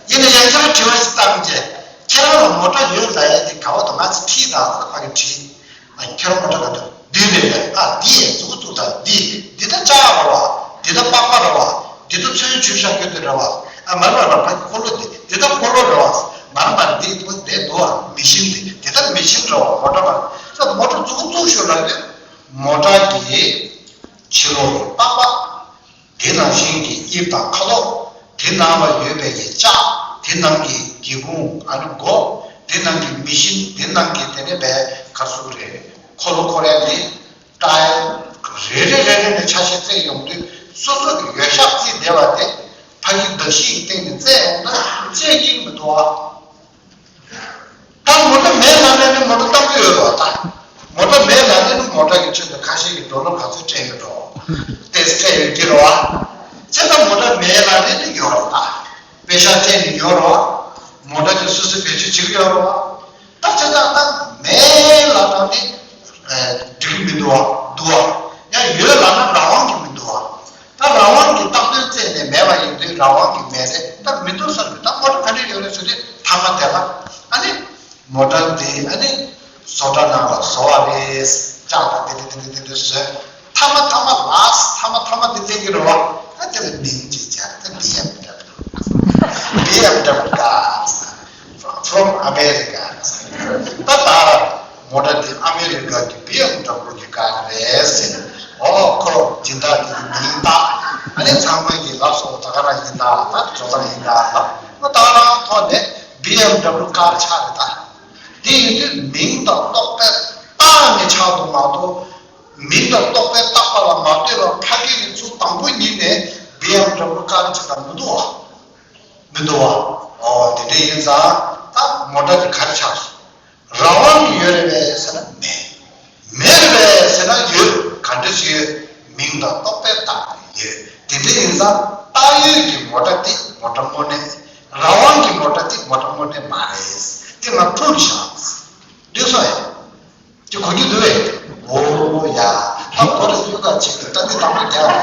ཡིན་ན་ཡང་ཁྱེད་རང་དྲི་བ་ཞིག་བཏང་རྗེས་ཁྱེད་རང་ལ་མོ་ཊ་ཡོད་ལབ་ཡས་དེ་ག་བ་དང་ང་ཚོ་ཁྲིད་དང་ཕ་གི་ཁྲིད། ཨ་ཁྱེད་རང་མོ་ཊ་ག་འདུག་འདི་རེད་པས། ཨ་འདི་ཡས་མཛུབ་གུ་བཙུགས་དང་། འདི་འདི་ད་ལྕགས་རེད་བ། འདི་ད་པགས་པ་རེད་བ། འདི་ད་ཚོན་བྱུག་བཞག་རྒྱུ་དེ་རེད་བ། ཨ་མ་རེད་བ། ཕ་གི་འཁོར་ལོ་འདི་འདི་ད་འཁོར་ལོ་རེད་བ། མ་རེད་མ་རེད། འདི་འདི་འདི་འདུག་བ། མེ་ཤིན་འདི་འདི་ད་མེ་ཤིན་རེད་བ། མོ་ཊ་མ་རེད། ད་མོ་ཊ་མཛུབ་གུ་བཙུགས་ཤོག་ལབ་དུས་མོ་ཊ་གི་ཕྱི་ལོགས་ཀྱི་པགས་པ། དེ་ནང་བཞིན་གྱི་དབྱིབས་དང་ཁ་དོག་དེ་ནང་ལ་ཡོད་པའི་གི་ལྕགས། དེ་ནང་གི་སྒེའུ་ཁུང་། ཨ་ནི་སྒོ། དེ་ནང་གི་མེ་ཤིན། དེ་ནང་གི་དེ་ནས་པའི་ག་ཟེར་རེད། འཁོར་ལོ་འཁོར་ཡ་དེ། ཊ་ཡར་རེ་རེ་རེ་རེ་ནས་ཆ་ཤས་བཙལ་ཡོང་དུས་སོ་སོ་གི་ཡོད་ཤག་བརྩིས་བསྡད་པ་དེ་ཕ་གི་གདགས་གཞི་ཡི་སྟེང་ནས་བཙལ་ཡོང་ན་བཙལ་གྱིན་མི་འདུག་ཨ། ད་མོ་ཊ་མེད་ལབ་ནས་ནི་མོ་ཊ་བཏང་གི་ཡོད་རེད་བ། ད་མོ་ཊ་མེད་ལབ་ནས་ནི་མོ་ཊ་གི་ཆེད་དུ་ཁ་ཤས་ཀྱིས་ཌོ་ལར་ག་ཚོད་སྤྲད་ཡོད་འགྲོ། ཏོག་ཙམ་སྤྲད་ཡོད་ཀྱི་རེད་བ། བྱས་ཙང་མོ་ཊ་མེད་ལབ་ནས་ནི་ཡོད་རེད། ད་པེ་ཤག་སྤྲད་ནས་ཡོད་རེད་བ། མོ་ཊ་གི་སོ་སོས་བེད་སྤྱོད་བྱེད་ཀྱི་ཡོད་རེད་བ། ད་བྱས་ཙང་ད་མེད་ལབ་ན་ནི་འགྲིག་གི་མི་འདུག་བ། འདུག་བ། ཡང་ཡོད་ལབ་ན་རང་དབང་གི་མི་འདུག་བ། ད་རང་དབང་གི་བཏགས་དོན་བཙལ་ནས་མེད་པ་ཡིན་དུས་རང་དབང་གི་མེད་རེད། ད་མི་འདུག་ཟེར་དུས་ད་མོ་ཊ་ག་འདྲ་ཡོད་རེད་ཟེར་དུས་མཐའ་མ་དེ་ལ་ཨ་ནི་མོ་ཊ་འདི་ཨ་ནི་བཟོ་གྲྭ་ནང་ལ་བཟོ་བ་རེད། ལྕགས་དང་དེ་དེ་དེ་དེ་དེ་བཟོས། མཐའ་མ་མཐའ་མ་ལ་མཐའ་མ་མཐའ་མ་འདི་བསྟན་གྱི་རེད་བ། ད་དེ་ལ་མིང་ཅིག་སྦྱར། ད་བི་ཨེམ་ཌབ་ལུ། བི་ཨེམ་ཌབ་ལུ་ཀར། From America། ད་ད། མོ་ཊ་འདི་ཨ་མེ་རི་ཀ་གི་བི་ཨེམ་ཌབ་ལུ་གི་ཀར་རེད་ཟེར། ཨོ་ཁོ་སྦྱིན་བདག་འདི་གི་མིང་བཏགས། ཨ་ནི་ཚང་མས་ཀྱི་ལབ་སོང་། ད་ག་རང་ཡིན་ད། ད་ཇོ་ཚང་ཡིན་ད་ལབ། ཨོ་ད་ག་རང་ཐོག་ནས་བི་ཨེམ་ཌབ་ལུ་ཀར་ཆགས་རེད་ད། དེ་ཡིན་དུས་མིང་དང་རྟོག་པས་བཏགས་ནས་ཆགས་འདུག་མ་གཏོགས། མིང་དང་རྟོག་པས་བཏགས་པ་ལ་མ་ལྟོས་པར་ཕ་གི་ཡིན་ཚུལ་དང་པོ་ཉིད་ནས་བི་ཨེམ་ཌབ་ལུ་ཀར་ཆགས་ད་མི་འདུག་བ། མི་འདུག་བ། ཨོ་དེ་འདྲ་ཡིན་ཙང་ད་མོ་ཊ་དེ་ག་རེ་ཆགས་སོང་། རང་དབང་གི་ཡོད་རེད་པས་ཟེར་ན་མེད། མེད་རེད་པས་ཟེར་ན་ཡོད། ག་འདྲ་ཞིག་ཡོད། མིང་དང་རྟོག་པས་བཏགས་ནས་ཡོད། དེ་འདྲ་ཡིན་ཙང་བཏགས་ཡོད་ཀྱི་མོ་ཊ་དེ་མོ་ཊ་དངོས་གནས། རང་དབང་གི་མོ་ཊ་དེ་མོ་ཊ་དངོས་གནས་མ་རེད། དེ་ང་ཕུལ་བཞག་འདུག་སོང་ཡ། དེ་གོ་རྒྱུ་འདུག་བས། ཨོ་ཡ། ད་གོ་རེ་གཡུག་ག་བྱེད་དུས་ད་འདི་དང་པོ་རྒྱག་ཡ།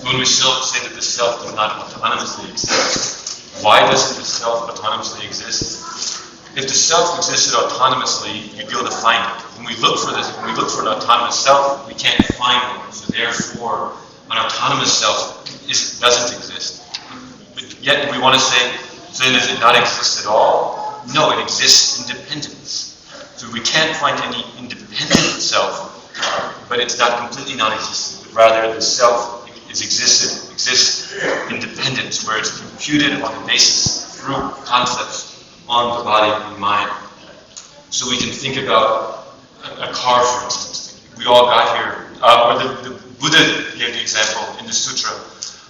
When we self say that the self does not autonomously exist, why doesn't the self autonomously exist? If the self existed autonomously, you'd be able to find it. When we look for this, when we look for an autonomous self, we can't find one. So therefore, an autonomous self is, doesn't exist. But yet we want to say, then does it not exist at all? No, it exists in dependence. So we can't find any independent self, but it's not completely non-existent. But rather, the self is existed, exists in dependence, where it's computed on the basis through concepts on the body and mind. So we can think about a, a car, for instance. We all got here, uh, or the, the Buddha gave the example in the sutra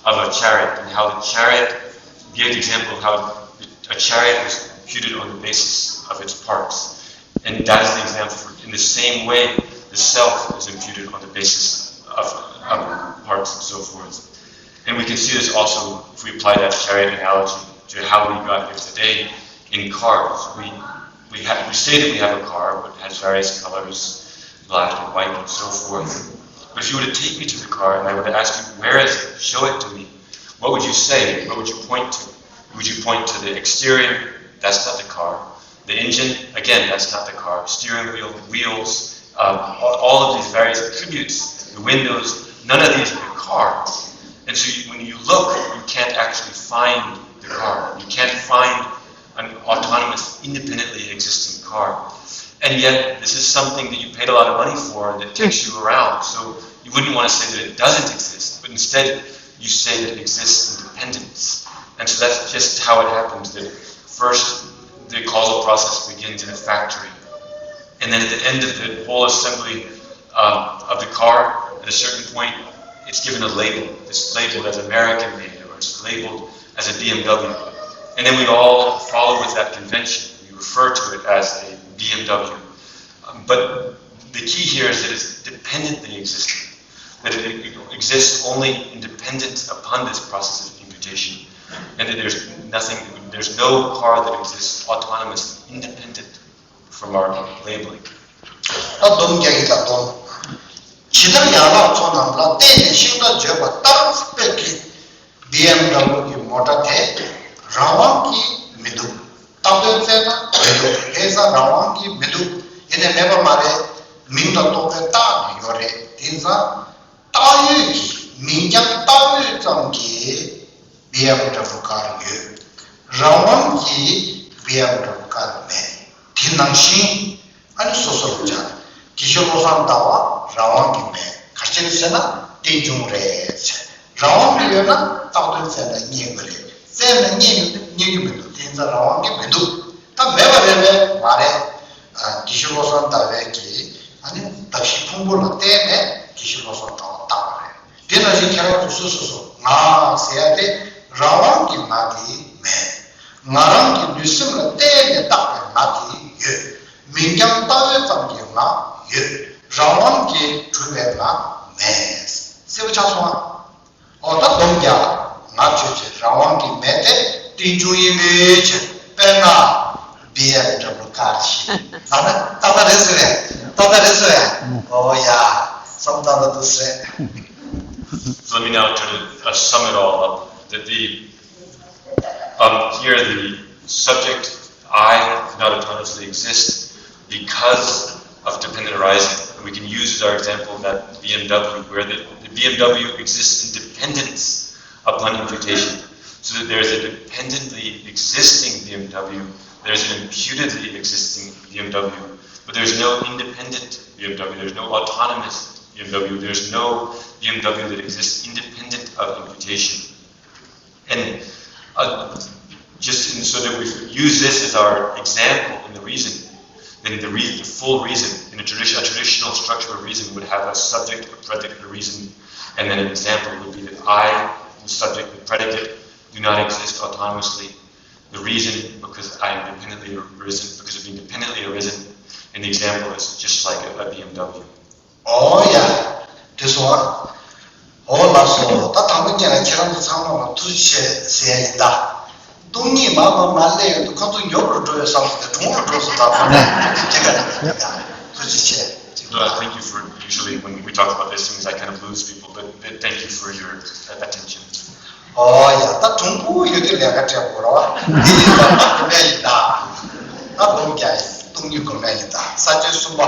of a chariot, and how the chariot gave the example of how a chariot is computed on the basis of its parts. And that is the example for, in the same way, the self is imputed on the basis of, of parts and so forth. And we can see this also if we apply that chariot analogy to how we got here today in cars. We, we, have, we say that we have a car, but it has various colors, black and white and so forth. But if you were to take me to the car and I were to ask you, "Where is it? Show it to me." What would you say? What would you point to? Would you point to the exterior? That's not the car. The engine, again, that's not the car. Steering wheel, wheels, um, all, all of these various attributes, the windows, none of these are the car. And so you, when you look, you can't actually find the car. You can't find an autonomous, independently existing car. And yet, this is something that you paid a lot of money for that takes you around. So you wouldn't want to say that it doesn't exist, but instead, you say that it exists in dependence. And so that's just how it happens, that first the causal process begins in a factory. And then at the end of the whole assembly um, of the car, at a certain point, it's given a label. It's labeled as American made, or it's labeled as a B M W. And then we all follow with that convention. We refer to it as a B M W. Um, but the key here is that it's dependently existing, that it exists only independent upon this process of imputation, and that there's nothing, there's no car that exists autonomous, independent from our labeling. ད་སྡོམ་རྒྱག་གི་ད་སྡོམ། ཇི་ལྟར་ཡན་ལག་ཚོགས་རྣམས་ལ་བརྟེན་ནས་ཤིང་རྟ་བརྗོད་པ་ལྟར་དཔེ་གི་བི་ཨེམ་ཌབ་ལུ་གི་མོ་ཊ་དེ་རང་དབང་གིས་མི་འདུག་རྟགས་དོན་བཙལ་ན་མི་འདུག་དེ་ཙང་རང་དབང་གིས་མི་འདུག་ཡིན་ནའི་མེད་པ་མ་རེད། མིང་དང་རྟོག་པས་བཏགས་ནས་ཡོད་རེད། དེ་ཙང་བཏགས་ཡོད་ཀྱི་མིང་རྐྱང་བཏགས་ཡོད་ཙམ་གྱིས་བི་ཨེམ་ཌབ་ལུ་ཀར་ཡོད། རང་དབང་གིས་བི་ཨེམ་ཌབ་ལུ་ཀར་མེད། དེ་ནང་བཞིན། ཨ་ནི་སོ་སོར་སྦྱར། དགེ་བཤེས་བློ་བཟང་ཟླ་བ་རང་དབང་གིས་མེད། ག་རེ་བྱས་ནས་ཟེར་ན་རྟེན་འབྱུང་རེད་ཟེར། རང་དབང་གིས་ཡོད་ན་རྟགས་དོན་བཙལ་ན་རྙེད་དགོས་རེད། བཙལ་ན་རྙེད་ཡོང་དུས་རྙེད་ཀྱི་མི་འདུག་དེ་ཡིན་ཙང་རང་དབང་གིས་མི་འདུག་ད་མེད་པ་རེད་པས་མ་རེད། ཨ། དགེ་བཤེས་བློ་བཟང་ཟླ་བས་ཀྱིས་ཨ་ནི་གདགས་གཞི་ཕུང་པོ་ལ་བརྟེན་ནས་དགེ་བཤེས་བློ་བཟང་ཟླ་བ་བཏགས་པ་རེད། དེ་ནང་བཞིན་ཁྱེད་རང་ཚོ་སོ་སོ་སོ་ང་ཟེར་ཡ་དེ་རང་དབང་གི་ང་དེ་མེད། ང་རང་གི་ལུས་སེམས་ལ་བརྟེན་ནས་བཏགས་པའི་ང་དེ་ཡོད། མིང་རྐྱང་བཏགས་ཡོད་ཙམ་གྱི་ང་ཡོད། རང་དབང་གིས་གྲུབ་པའི་ང་མེད། གསལ་པོ་ཆགས་སོང་ཨ། འོ་ད་སྡོམ་རྒྱག་ང་ཆོས་ཅན། རང་དབང་གིས་མེད་དེ་རྟེན་འབྱུང་ཡིན་པའི་ཕྱིར། དཔེར་ན། བི་ཨེམ་ཌབ་ལུ་ཀར་ཞིག་ད་ལྟ་ད་ལྟ་རེད་ཟེར་བས། ད་ལྟ་རེད་ཟེར་བས། འོ་ཡ། བསམ་ད་ལྟ་འདུག་ཟེར། So let me now try to uh, sum it all up. That the um, here the subject I does not autonomously exist because of dependent arising. And we can use as our example that B M W, where the, the B M W exists in dependence upon imputation. So that there is a dependently existing B M W, there is an imputedly existing B M W, but there's no independent B M W, there's no autonomous B M W, there's no B M W that exists independent of imputation. And uh, just in, so that we use this as our example in the reason, then the, re- the full reason in a, tradition, a traditional structure of reason would have a subject, a predicate, a reason, and then an example would be that I, the subject, the predicate, do not exist autonomously. The reason, because I am independently arisen, because of being independently arisen, and the example is just like a, a B M W. ཨོ་ཡ། དེ་སོང་ཨ། ཨོ་ལགས་སོ། ད་དང་པོ་ཉིད་ལ་ཁྱེད་རང་ཚོ་ཚང་མ་ལ་ཐུགས་རྗེ་ཆེ་ཟེར་ཡ་ཡིན་ད། སྟོང་ཉིད་མར་མར་མར་སླེབས་ཡོང་དུས་ཁོ་ཚོ་ཉོབ་རུ་འགྲོ་ཡོད་བསམ་སོང་སྟེ་གྲུང་རུ་འགྲོ་སོང་ད་ཁོ་ནས་དེ་ག་ནས་ཐུགས་རྗེ་ཆེ། No, I thank you for, usually when we talk about these things, I kind of lose people, but, but thank you for your uh, attention. ཨོ་ཡ། ད་གྲུང་པོ་ཡོད་དུས་ལས་ཀ་སྤྲད་དགོས་ར་བ། འདི་ཡིན་ད་ད་དགོས་མེད་ཡིན་ད། ད་སྡོམ་རྒྱག་ཡིན། སྟོང་ཉིད་སྒོམ་མེད་ཡིན་ད། ས་བཅད་གསུམ་པ་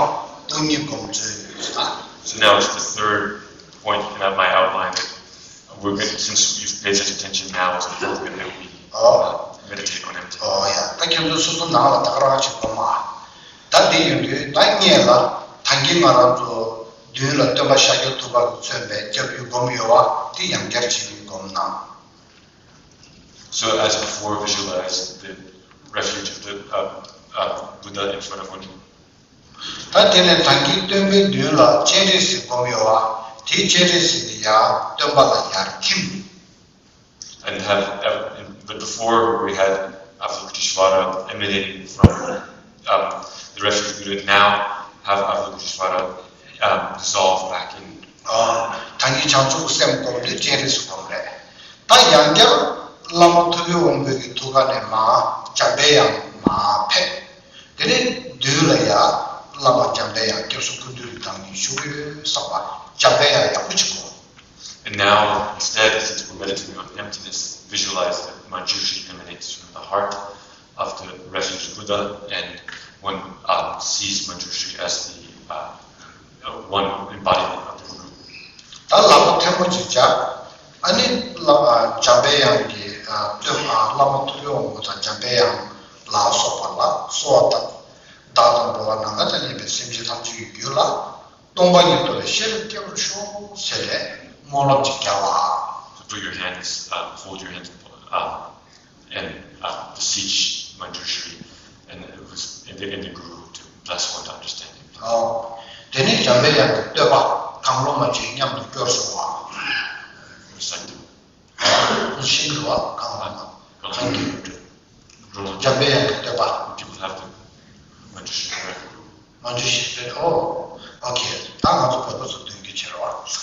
སྟོང་ཉིད་སྒོམ་ཚུལ་ད། So now it's the third point in my outline that we're going to, since you've paid such attention now, it's important that we ཨོ། uh, meditate on it. ཨོ་ཡ། ད་ཁྱོད་ཚོ་སོ་སོ་ནང་ལ་ད་ག་རང་ཅིག་སྒོམ་ཨ། ད་འདི་ཡོང་དུས་ད་སྔོན་ལ་ད་གིན་ང་རང་ཚོ་མདུན་ལ་སྟོན་པ་ཤཱཀྱ་ཐུབ་པ་གིས་མཚོན་པའི་སྐྱབས་ཡུལ་སྒོམ་ཡོད་བ་དེ་ཡང་བསྐྱར་བྱས་ནས་སྒོམ་གནང་། So as before, visualize the refuge of the uh, uh, Buddha in front of one. ད་དེ་ནས་ད་གིན་སྟོན་པའི་མདུན་ལ་སྤྱན་རས་གཟིགས་སྒོམ་ཡོད་བ། དེའི་སྤྱན་རས་གཟིགས་དེ་ཡང་སྟོན་པ་ལ་ཡར་ཐིམ། And have, have but before we had Avalokiteshvara emanating from um, the refuge Buddha, now have Avalokiteshvara um, dissolve back in. ཨ། ད་གིན་བྱང་ཆུབ་སེམས་སྒོམ་དུས་སྤྱན་རས་གཟིགས་སྒོམ་རེད། ད་ཡང་བསྐྱར་བླ་མ་ཐུབ་པའི་དབང་པོ་གི་ཐུགས་ཀ་ནས་མར་འཇམ་པའི་དབྱངས་མར་ཕེབས། དེ་ནས་མདུན་ལ་ཡ་བླ་མ་འཇམ་པའི་དབྱངས་སྐྱབས་སུ་སྐུ་མདུན་དུ་བདག་ཉིད་བཞུགས་ཡོད་བསམ་པ་འཇམ་པའི་དབྱངས་ཡག་པོ་ཅིག་གོ། And now, instead, since we're meditating on emptiness, visualize that Manjushri emanates from the heart of the refuge Buddha, and one um, sees Manjushri as the uh, uh, one embodiment of the Guru. ད་ལག་པ་ཐལ་མོ་ཅིག་བྱ། ཨ་ནི་བླ་མ་འཇམ་པའི་དབྱངས་ཀྱི་ཨ་སྟོན་ཨ་བླ་མ་ཐུབ་པའི་དབང་པོ་དང་འཇམ་པའི་དབྱངས་ལ་སོགས་པ་ལ་གསོལ་བ་བཏབ། བདག་དང་འགྲོ་བ་ནམ་མཁའ་དང་མཉམ་པའི་སེམས་ཅན་ཐམས་ཅད་ཀྱི་རྒྱུད་ལ་སྟོང་པ་ཉིད་རྟོགས་པའི་ཤེས་རབ་སྐྱེ་བར་ཤོག་ཟེར་ནས་སྨོན་ལམ་ཅིག་བརྒྱབ་པ། Put your hands, uh, hold your hands, um, and uh, beseech Manjushri and, and the, and the Guru to bless one to understand him. ཨོ། དེ་ནས་འཇམ་པའི་དབྱངས་ཀྱི་བསྟོད་པ་གང་བློ་མ་བྱས་མཉམ་དུ་སྐྱོར་སོང་བ། Recite them. ཤིན་ཏུ་བ་གང་བ་ན་གང་གི་ཡོད་འགྲོ། འཇམ་པའི་དབྱངས་ཀྱི་བསྟོད་པ། People have to understand. མ་འདྲི་ཞིག་རེད། ཨོ། ཨོ་ཁེ། ད་ང་ཚོ་བོད་པ་ཚོ་འདོན་རྒྱུ་བྱེད་རོགས།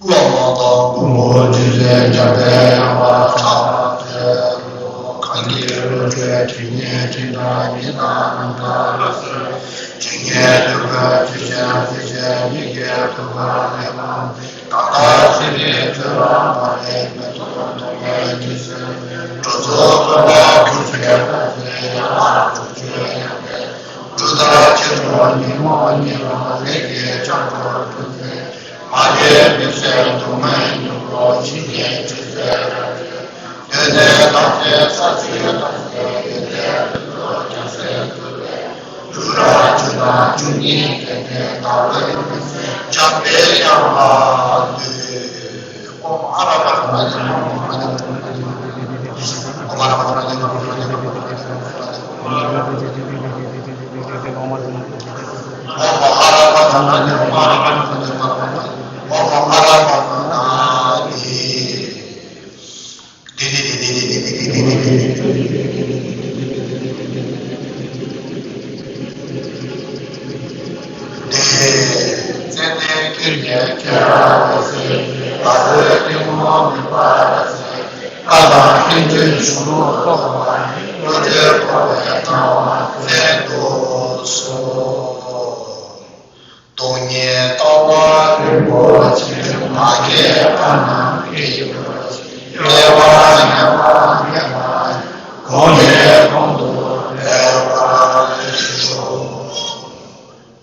བླ་མ་དང་གུང་མོ་དྲིན་ཅན་འཇམ་པའི་དབྱངས་ལ་ཕྱག་འཚལ་ལོ། གང་གི་བློ་གྲོས་དྲི་ཉན་དྲིན་དྲག་ཉིན་དང་ནམ་མཁའ་ལ་སོགས། དྲི་ཉན་དུད་འགྲོ་དྲི་ཅན་དྲི་ཅན་ཉིད་ཀྱི་ཐུགས་ཀར་ལས་བླངས་ཏེ། གང་དག་སེམས་ཅན་ཚེ་རབས་མ་རིག་མི་མཐོང་སྟོང་པའི་གེགས་སེལ་ཏེ། འགྲོ་ཚོགས་ཀུན་ལས་སྒྲོལ་བྱེད་པ་ཚེ་ཡི་ལྷ་སྒྲོལ་བྱེད་ཡང་དག་འབྲུ་ལྟར་ཆེར་འགྲོ་ཉོན་མོངས་ཉེས་པ་ལས་ཀྱི་སྐྱབས་འགྲོ་ཐུགས་བརྩེ། མ་སྐྱེས་མི་ཚེ་སྡུག་བསྔལ་མྱུར་བགྲོད་ཕྱིན་ཆད་དྲིན་གཟོ་ཡང་དག་གདོད་ནས་བདག་ཚེ་ས་བཅུའི་བདག་ཚེ་ཡོན་ཏན་ཕུན་ཚོགས་རྒྱ་ཆེར་འགྲོ་བའི། ལུས་རབས་བཅུ་དང་བཅུ་གཉིས་སྐལ་ལྡན་བདག་ལ་ཡོངས་སུ་འཇམ་པའི་དབྱངས་ལ་འདུད། ཨོཾ་ཨ་ར་པ་ཙ་ན་ལེ་ནོ། ཨོཾ་ཨ་ར་པ་ཙ་ན་ལེ་ནོ། ཨོཾ་ཨ་ར་པ་ཙ་ན་ལེ། ཨོཾ་ཨ་ར་པ་ཙ་ན་ལེ། ཙནྡན་ཀུན་གྱི་ཁྱད་པར་འོད་གསལ་གྱི། བ་སྤུའི་གཏིང་རྡོ་མེ་འབར་གསལ་གྱི། བཀའ་དང་ཕན་ཚུན་གཞུང་ལུགས་རྟོགས་པ་ཡི། བློ་གྲོས་འཁོར་བའི་སྣང་བ་བསྩལ་དུ་གསོལ། སྟོང་ཉིད་ལྟ་བ་རིན་པོ་ཆེ། མ་སྐྱེས་པ་རྣམས་སྐྱེ་གྱུར་ཅིག་སྐྱེ་བ་ཉམས་པ་མེད་པ་ཡི། གོང་ནས་གོང་དུ་འཕེལ་བར་ཤོག་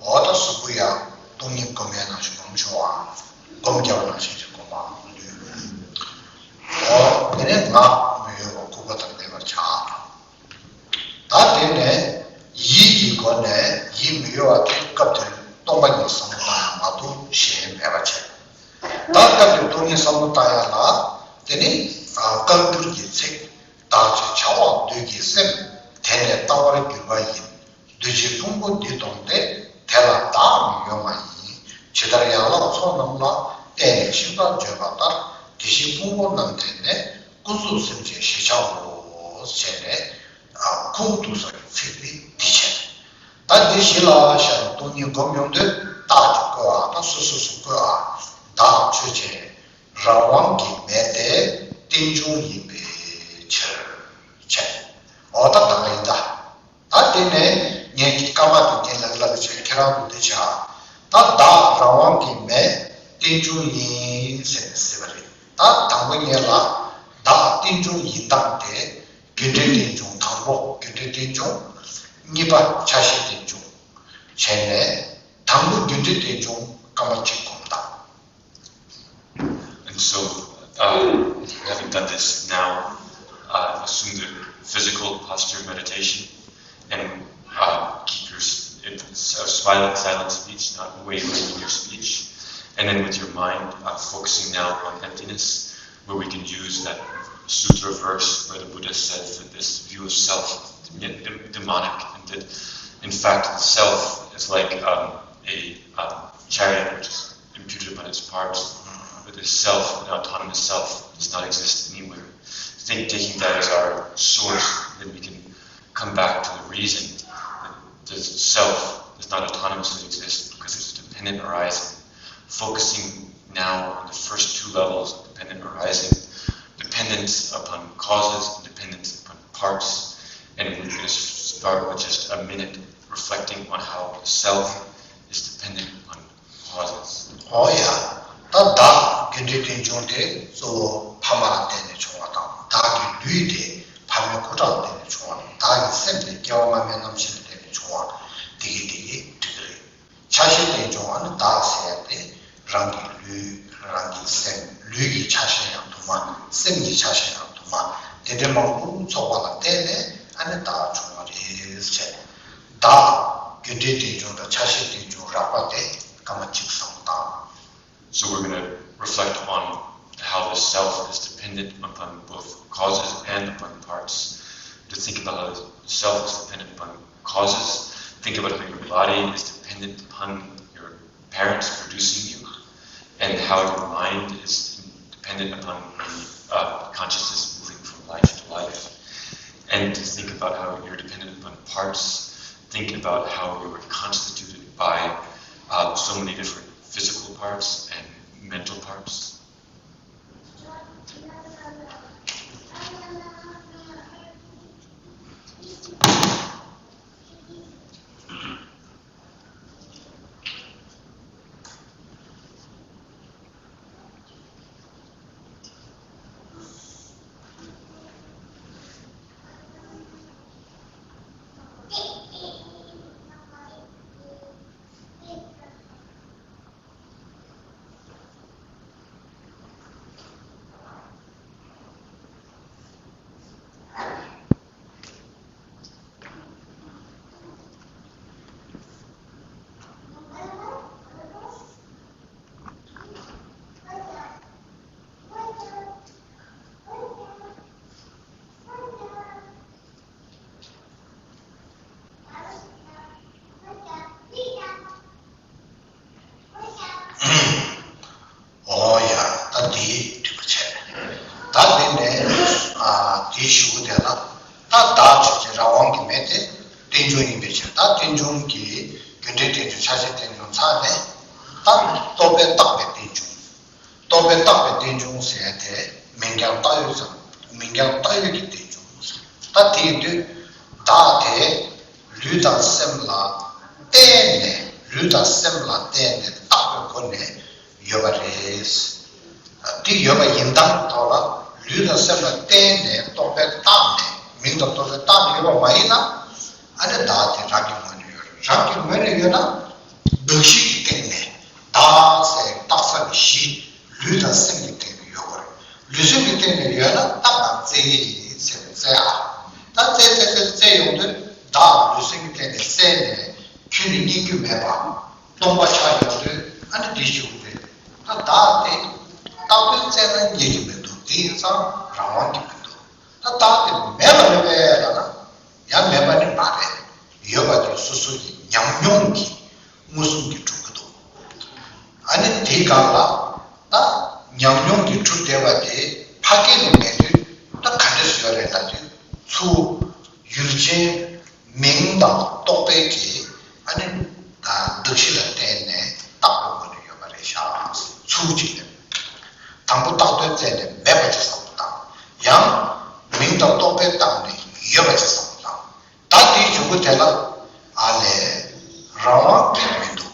འོ་ད་གཟུགས་པོ་ཡང་སྟོང་ཉིད་སྒོམ་ཡས་ནང་བཞིན་སྒོམ་ཆོག་པ། སྒོམ་རྒྱག་པ་ནང་བཞིན་གྱི་སྒོམ་པ་འདུས། འོ་དེ་ནས་ངག་མི་གཡོ་བར་ལྐུགས་པ་ལྟར་གནས་པར་བྱ། ད་དེ་ནས་ཡིད་ཀྱི་སྒོ་ནས་ཡིད་མི་གཡོ་བ་དེ་སྐབས་དེར་སྟོང་པ་ཉིད་བསམ་བློ་བཏང་ཡག་མ་གཏོགས་གཞན་མེད་པ་བྱས། ད་སྐབས་དེར་སྟོང་ཉིད་བསམ་བློ་བཏང་ཡག་ལ་དེ་ནི་བཀའ་འགྱུར་གྱི་ཚིག་བདག་ཅེས་བྱ་བ་འདོད་ཀྱི་སེམས་དེ་ནི་ལྟ་བར་འགྱུར་བ་ཡིན། འདུ་བྱེད་ཕུང་པོ་འདི་སྟོང་སྟེ། དེ་ལ་བདག་མི་ཡོད་མ་ཡིན། ཇི་ལྟར་ཡན་ལག་ཚོགས་རྣམས་ལ། བརྟེན་ནས་ཤིང་རྟར་བརྗོད་པ་ལྟར། དེ་བཞིན་ཕུང་པོ་རྣམས་དེ་ནི། ཀུན་རྫོབ་སེམས་ཅན་ཞེས་བྱའོ། ཞེས་ནས། ཁུངས་གཏུགས་ས་ཀྱི་ཚིག་འདི་འདི་བྱས། ད་འདི་གཞི་ལ་བཞག་ནས་སྟོང་ཉིད་སྒོམ་ཡོང་དུས་རྟགས་ཀྱི་བཀོད་པ་དང་སོ་སོ་སོ་བཀོད་པ། བདག་ཆོས་ཅན། རང་དབང་གི་མེ་སྟེ་རྟེན་འབྱུང་ཡིན་པའི་ཕྱིར། བྱས། འོ་ད་ད་ག་ཡིན་ད། ད་དེ་ནས་ངས་ཀྱི་སྐར་མ་དེ་ངས་ལག་ལག་བྱས་ཁྱེད་རང་ཚོ་འདི་བྱ། ད་བདག་རང་དབང་གི་མེ་རྟེན་འབྱུང་ཡིན་ཟེར་ནས་ཟེར་བ་རེད། ད་དང་པོ་ངས་ལ་བདག་རྟེན་འབྱུང་ཡིན་སྟངས་དེ་རྒྱུ་འབྲས་རྟེན་འབྱུང་དང་པོ་རྒྱུ་འབྲས་རྟེན་འབྱུང་། གཉིས་པ་ཆ་ཤས་རྟེན་འབྱུང་བྱས་ནས་དང་པོ་རྒྱུ་འབྲས་རྟེན་འབྱུང་སྐར་མ་གཅིག་སྒོམ་སྟངས། And so, uh, having done this now, uh, assume the physical posture of meditation and uh, keep your s- in s- uh, silent, silent speech, not wavering in your speech. And then with your mind uh, focusing now on emptiness, where we can use that sutra verse where the Buddha said that this view of self is de- de- demonic, and that in fact self is like um, a um, chariot which is imputed upon its parts, but this self, an autonomous self, does not exist anywhere. Think, taking that as our source, then we can come back to the reason that the self does not autonomously exist because it's a dependent arising. Focusing now on the first two levels of dependent arising, dependence upon causes and dependence upon parts, and we're going to start with just a minute reflecting on how the self is dependent upon causes. ཨོ་ཡ། ད་བདག་རྒྱུ་འབྲས་རྟེན་འབྱུང་དེ་གཙོ་བོ་ཕ་མ་ལ་བརྟེན་ནས་བྱུང་བ་དང་། བདག་གི་ལུས་དེ་ཕ་མའི་སྐུ་དྲག་ལ་བརྟེན་ནས་བྱུང་བ་དང་། བདག་གི་སེམས་དེ་སྐྱེ་བ་སྔ་མའི་རྣམ་ཤེས་ལ་བརྟེན་ནས་བྱུང་བ་དེ་གི་དེ་གི་འགྲིག་གི་རེད། ཆ་ཤས་རྟེན་འབྱུང་ཨ་ནི་བདག་ཟེར་ཡ་དེ་རང་གི་ལུས། རང་གི་སེམས། ལུས་ཀྱི་ཆ་ཤས་ཡང་དུ་མ། སེམས་ཀྱི་ཆ་ཤས་ཡང་དུ་མ། དེ་འདྲའི་མང་པོ་ཚོགས་པ་ལ་བརྟེན་ནས་ཨ་ནི་བདག་བྱུང་བ་རེད་ཟེར། བདག་རྒྱུ་འབྲས་རྟེན་འབྱུང་དང་ཆ་ཤས་རྟེན་འབྱུང་རགས་པ་དེ་སྐར་མ་གཅིག་བསམ་བློ་བཏང་། So we're going to reflect on how the self is dependent upon both causes and upon parts. To think about how the self is dependent upon causes, think about how your body is dependent upon your parents producing you, and how your mind is dependent upon the uh, consciousness moving from life to life. And to think about how you're dependent upon parts, think about how you were constituted by uh, so many different physical parts and mental parts. ཨོ་ཡ། ད་འདི་འགྲིག་པ་བྱས། ད་འདི་ནས་ཨ་འདི་ཞུ་གི་དེ་ལ། ད་བདག་ཆོས་ཅན་རང་དབང་གི་མེད་དེ་རྟེན་འབྱུང་ཡིན་པའི་ཕྱིར། ད་རྟེན་འབྱུང་གི་རྒྱུ་འབྲས་རྟེན་འབྱུང་ཆ་ཤས་རྟེན་འབྱུང་ཚར་ནས། ད་རྟོག་པས་བཏགས་པའི་རྟེན་འབྱུང་། རྟོག་པས་བཏགས་པའི་རྟེན་འབྱུང་ཟེར་ཡ་དེ་མིང་རྐྱང་བཏགས་ཡོད་ཙམ། མིང་རྐྱང་བཏགས་ཡོད་ཀྱི་རྟེན་འབྱུང་ཟེར། ད་དེ་ཡིན་དུས་བདག་དེ་ལུས་དང་སེམས་ལ་བརྟེན་ནས། ལུས་དང་སེམས་ལ་བརྟེན་ནས་བཏགས་པའི་སྒོ་ནས་ཡོད་པ་རེད། དེ་ཡོད་པ་ཡིན་སྟངས་ཐོག་ལ། ལུས་དང་སེམས་ལ་བརྟེན་ནས་རྟོག་པས་བཏགས་ནས། མིང་དང་རྟོག་པས་བཏགས་ནས་ཡོད་པ་མ་ཡིན་ན། ཨ་ནི་བདག་དེ་རང་གི་ངོས་ནས་ཡོད་རེད། རང་གི་ངོས་ནས་ཡོད་ན། གདགས་གཞི་གི་སྟེང་ནས། བདག་ཟེར་བཏགས་ས་གི་གཞི། ལུས་དང་སེམས་ཀྱི་སྟེང་ནས་ཡོད་པ་རེད། ལུས་སེམས་ཀྱི་སྟེང་ནས་ཡོད་ན་ད་ང་བཙལ་གྱི་ཡིན་ཟེར་ནས་བཙལ་ཨ། ད་བཙལ་བཙལ་བཙལ་བཙལ་ཡོང་དུས་བདག་ལུས་སེམས་ཀྱི་སྟེང་ནས་བཙལ་ནས་ཁྱོན་ནས་རྙེད་རྒྱུ་མེད་པ་སྟོང་པ་ཆགས་ཡོང་དུས། ཨ་ནི་འདི་ཞུ་གི་རེད། ད་བདག་དེ་བཏགས་དོན་བཙལ་ན་རྙེད་ཀྱི་མི་འདུག་དེ་ཡིན་ཙང་རང་དབང་གི་མི་འདུག་ད་བདག་དེ་མེད་པ་རེད་པས་ལབ་ན། ཡང་མེད་པ་ནི་མ་རེད། ཡོད་པ་དེ་སོ་སོ་ཡི་ཉམས་མྱོང་གི་མངོན་སུམ་གྱིས་གྲུབ་ཀྱི་འདུག་ཨ་ནི་དེའི་སྒང་ལ་ད་ཉམས་མྱོང་གིས་གྲུབ་བསྡད་པ་དེ་ཕ་སྐད་ནས་མེད་དུས་ད་ག་འདྲ་ཞིག་ཡོད་རེད་ལབ་དུས། ཚུར་ཡུལ་ཅན་མིང་དང་རྟོག་པའི་གི་ཨ་ནི་གདགས་གཞི་ལ་བརྟེན་ནས་བཏགས་པའི་སྒོ་ནས་ཡོད་པ་རེད་ཤག་ཚུར་གཅིག་ནས། དང་པོ་བཏགས་དོན་བཙལ་ནས་མེད་པ་ཅིག་བསམ་བློ་བཏང་། ཡང་མིང་དང་རྟོག་པས་བཏགས་ནས་ཡོད་པ་ཅིག་བསམ་བློ་བཏང་། ད་དེའི་འཇུག་སྒོ་དེ་ལ་ཨ་ལས་རང་དབང་གི་མི་འདུག་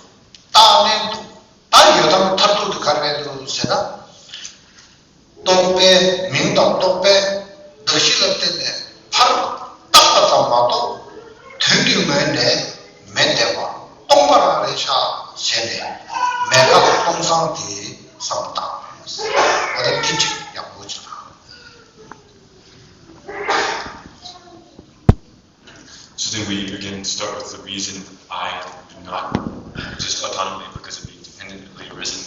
བཏགས་ནས་འདུག་ད་ཡོད་དམ་མཐར་ཐུག་དེ་ག་རེ་རེད་འདུག་ཟེར་ན། རྟོག་པས། མིང་དང་རྟོག་པས་གདགས་གཞི་ལ་བརྟེན་ནས་ཕར་བཏགས་པ་ཙམ་མ་གཏོགས་དོན་གྱི་ངོས་ནས་མེད་བསྡད་པ་སྟོང་པ་རང་རེད་ཤག་བྱས་ནས་མེད་དགག་སྟོང་སང་དེ་བསམ་བཏང་། འོ་ད་དེ་ཅིག་ཡག་པོ་ཅིག་དང་། So then we again start with the reason I do not exist autonomically because of being dependently arisen.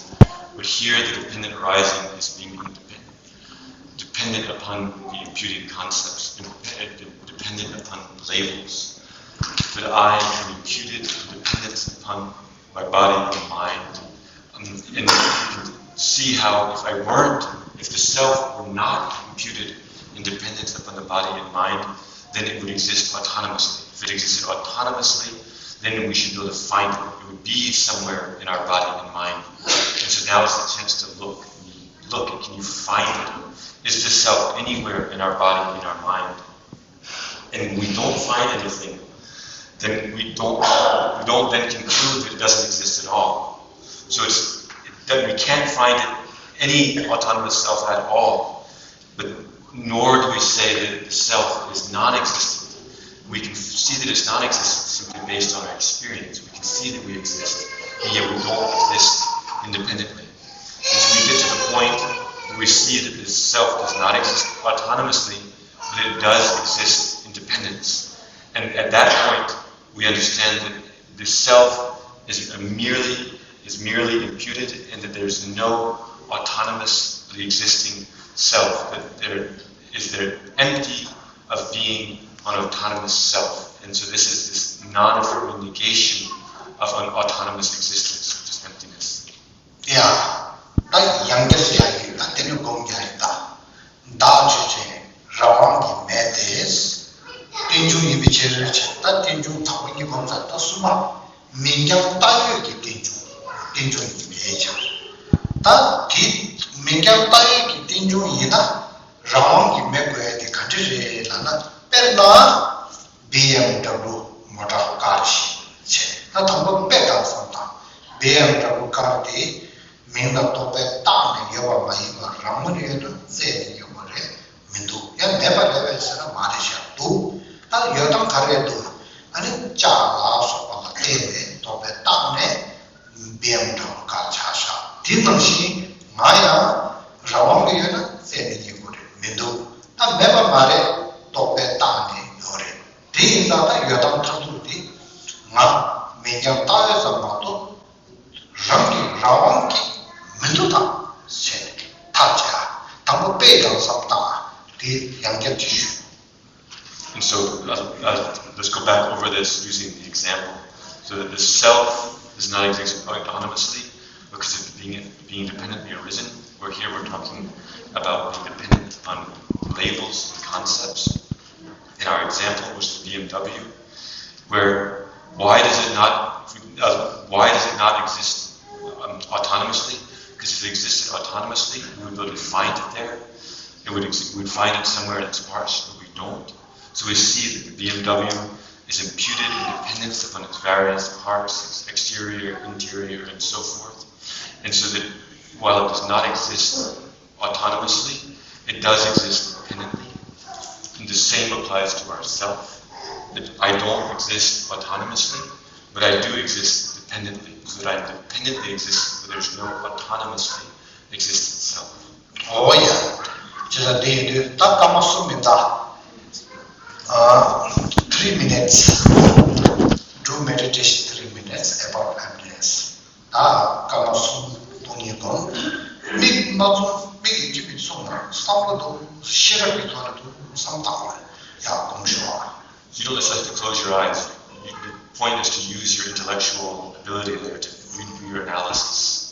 But here, the dependent rising is being independent, dependent upon the imputed concepts, dependent upon labels. But I am imputed dependence upon my body and mind. Um, and you can see how if I weren't, if the self were not imputed in dependence upon the body and mind, then it would exist autonomously. If it existed autonomously, then we should be able to find it. It would be somewhere in our body and mind. And so now is the chance to look. Look, can you find it? Is the self anywhere in our body, in our mind? And we don't find anything, then we don't we don't then conclude that it doesn't exist at all. So it's that we can't find it, any autonomous self at all, but nor do we say that the self is non-existent. We can see that it's non-existent simply based on our experience. We can see that we exist, and yet we don't exist independently. As we get to the point where we see that the self does not exist autonomously, but it does exist in dependence. And at that point, we understand that the self is merely is merely imputed, and that there's no autonomous the existing self, that there is there empty of being an autonomous self. And so this is this non-affirming negation of an autonomous existence, which is emptiness. ཡ། ད་ཡང་བསྐྱར་ཞུ་ཡ་ཡིན། ད་དེ་ནི་དགོངས་ཡ་ཡིན། ད་བདག་ཆོས་ཅན། རང་དབང་གི་མེད་དེ། རྟེན་འབྱུང་ཡིན་པའི་ཕྱིར། ད་རྟེན་འབྱུང་དང་པོ་གཉིས་སྒོམ་ཚར། ད་གསུམ་པ། མིང་རྐྱང་བཏགས་ཡོད་ཀྱི་རྟེན་འབྱུང་། རྟེན་འབྱུང་ཡིན་པའི་ཕྱིར། ད་དེ་མིང་རྐྱང་བཏགས་ཡོད་ཀྱི་རྟེན་འབྱུང་ཡིན་ན། རང་དབང་གི་མེད་དགོས་ཡ་དེ་ག་འདྲ་རེད་ལབ་ན། དཔེར་ན། བི་ཨེམ་ཌབ་ལུ་མོ་ཊ་ཀར་ཞིག་བྱས། ད་དང་པོ་དཔེ་བཏང་བསམ་དང་། བི་ཨེམ་ཌབ་ལུ་ཀར་དེ་མིང་ལ་རྟོག་པས་བཏགས་ནས་ཡོད་པ་མ་ཡིན་པར། རང་ངོས་ནས་ཡོད་དུ་བཙལ་ནས་ཡོད་པ་རེད། མི་འདུག། ཡང་མེད་པ་རེད་པས་ཟེར་ན་མ་རེད་ཤག། འདུག། ད་ཡོད་སྟངས་ག་རེ་འདུག། ཨ་ནི་ལྕགས་ལ་སོགས་པ་ལ་བརྟེན་ནས་རྟོག་པས་བཏགས་ནས་བི་ཨེམ་ཌབ་ལུ་ཀར་ཆགས་ཤག། དེ་ནང་བཞིན་ང་ཡང་རང་དབང་གིས་ཡོད་ན་བཙལ་ནས་ཡོད་དགོས་རེད། མི་འདུག། ད་མེད་པ་མ་རེད། རྟོག་པས་བཏགས་ནས་ཡོད་རེད། དེ་ཡིན་ཙང་ད་ཡོད་སྟངས་མཐར་ཐུག་དེ་ང་མིང་རྐྱང་བཏགས་ཡོད་ཙམ་མ་གཏོགས། རང་གི་རང་དབང་གིས་མི་འདུག་དང་ཟེར་ནས་ཐག་བཅད། དང་པོ་དཔེ་དང་བསམ་བཏང་། དེ་ཡང་བསྐྱར་གྱིས་ཞུ། And so, uh, uh, let's go back over this using the example. So that the self does not exist autonomously because of being, being dependently arisen. Where here we're talking about being dependent on labels and concepts. In our example was the B M W, where why does it not, uh, why does it not exist, um, autonomously? Because if it existed autonomously, we would be able to find it there. It would ex- we would find it somewhere that's ours, but we don't. So we see that the B M W is imputed independence upon its various parts, its exterior, interior, and so forth. And so that while it does not exist autonomously, it does exist dependently. And the same applies to ourself. That I don't exist autonomously, but I do exist dependently, so that I independently exist, but there's no autonomously existent self. Oh yeah. ཇི་ལྟར་འདི་ཡིན་དུས་ད་སྐར་མ་གསུམ་མི་འདའ། Uh, three minutes. Do meditation three minutes about emptiness. ད་སྐར་མ་གསུམ་སྟོང་ཉིད་སྒོམ། མིག་མ་བཙུམ། མིག་གིས་ཅི་མི་མཚུངས་ན་བསམ་བློ་འདུག། ཤེས་རབ་ཀྱི་ཐོག་ནས་འདུག་བསམ་བཏང་བ་ཡ་སྒོམ་ཤོག། You don't necessarily have to close your eyes. You, the point is to use your intellectual ability there to redo your analysis.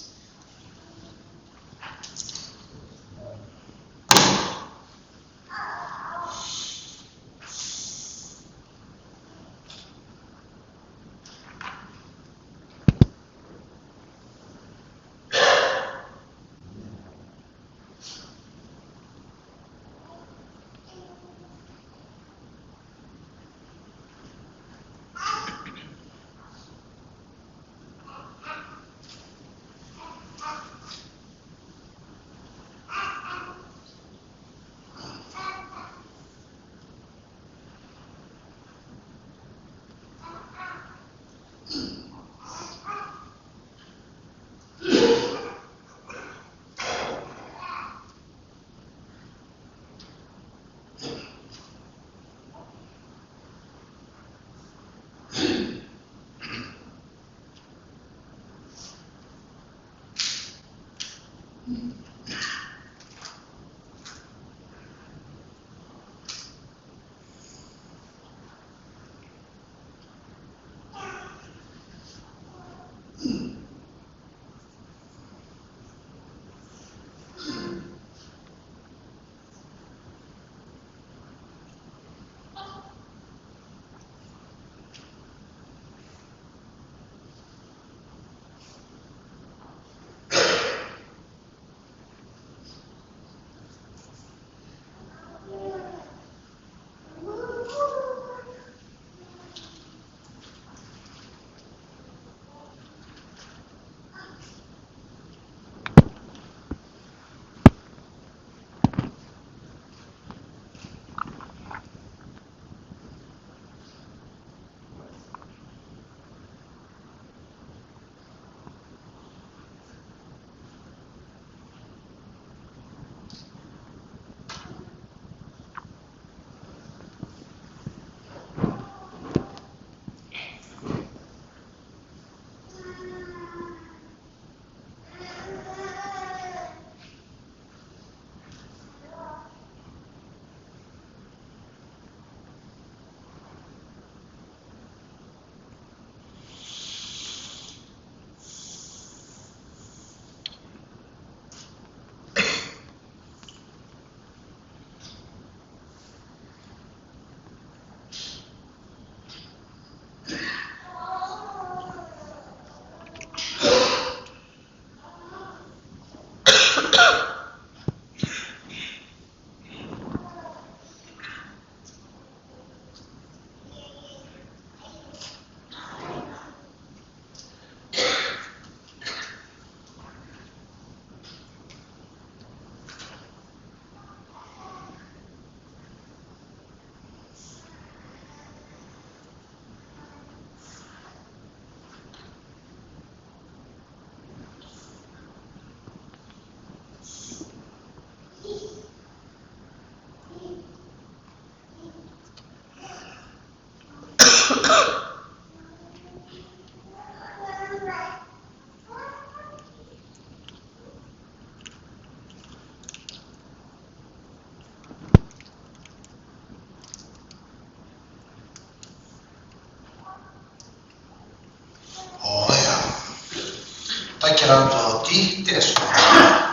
ཚོ་དེ་བལྟས་སོང་།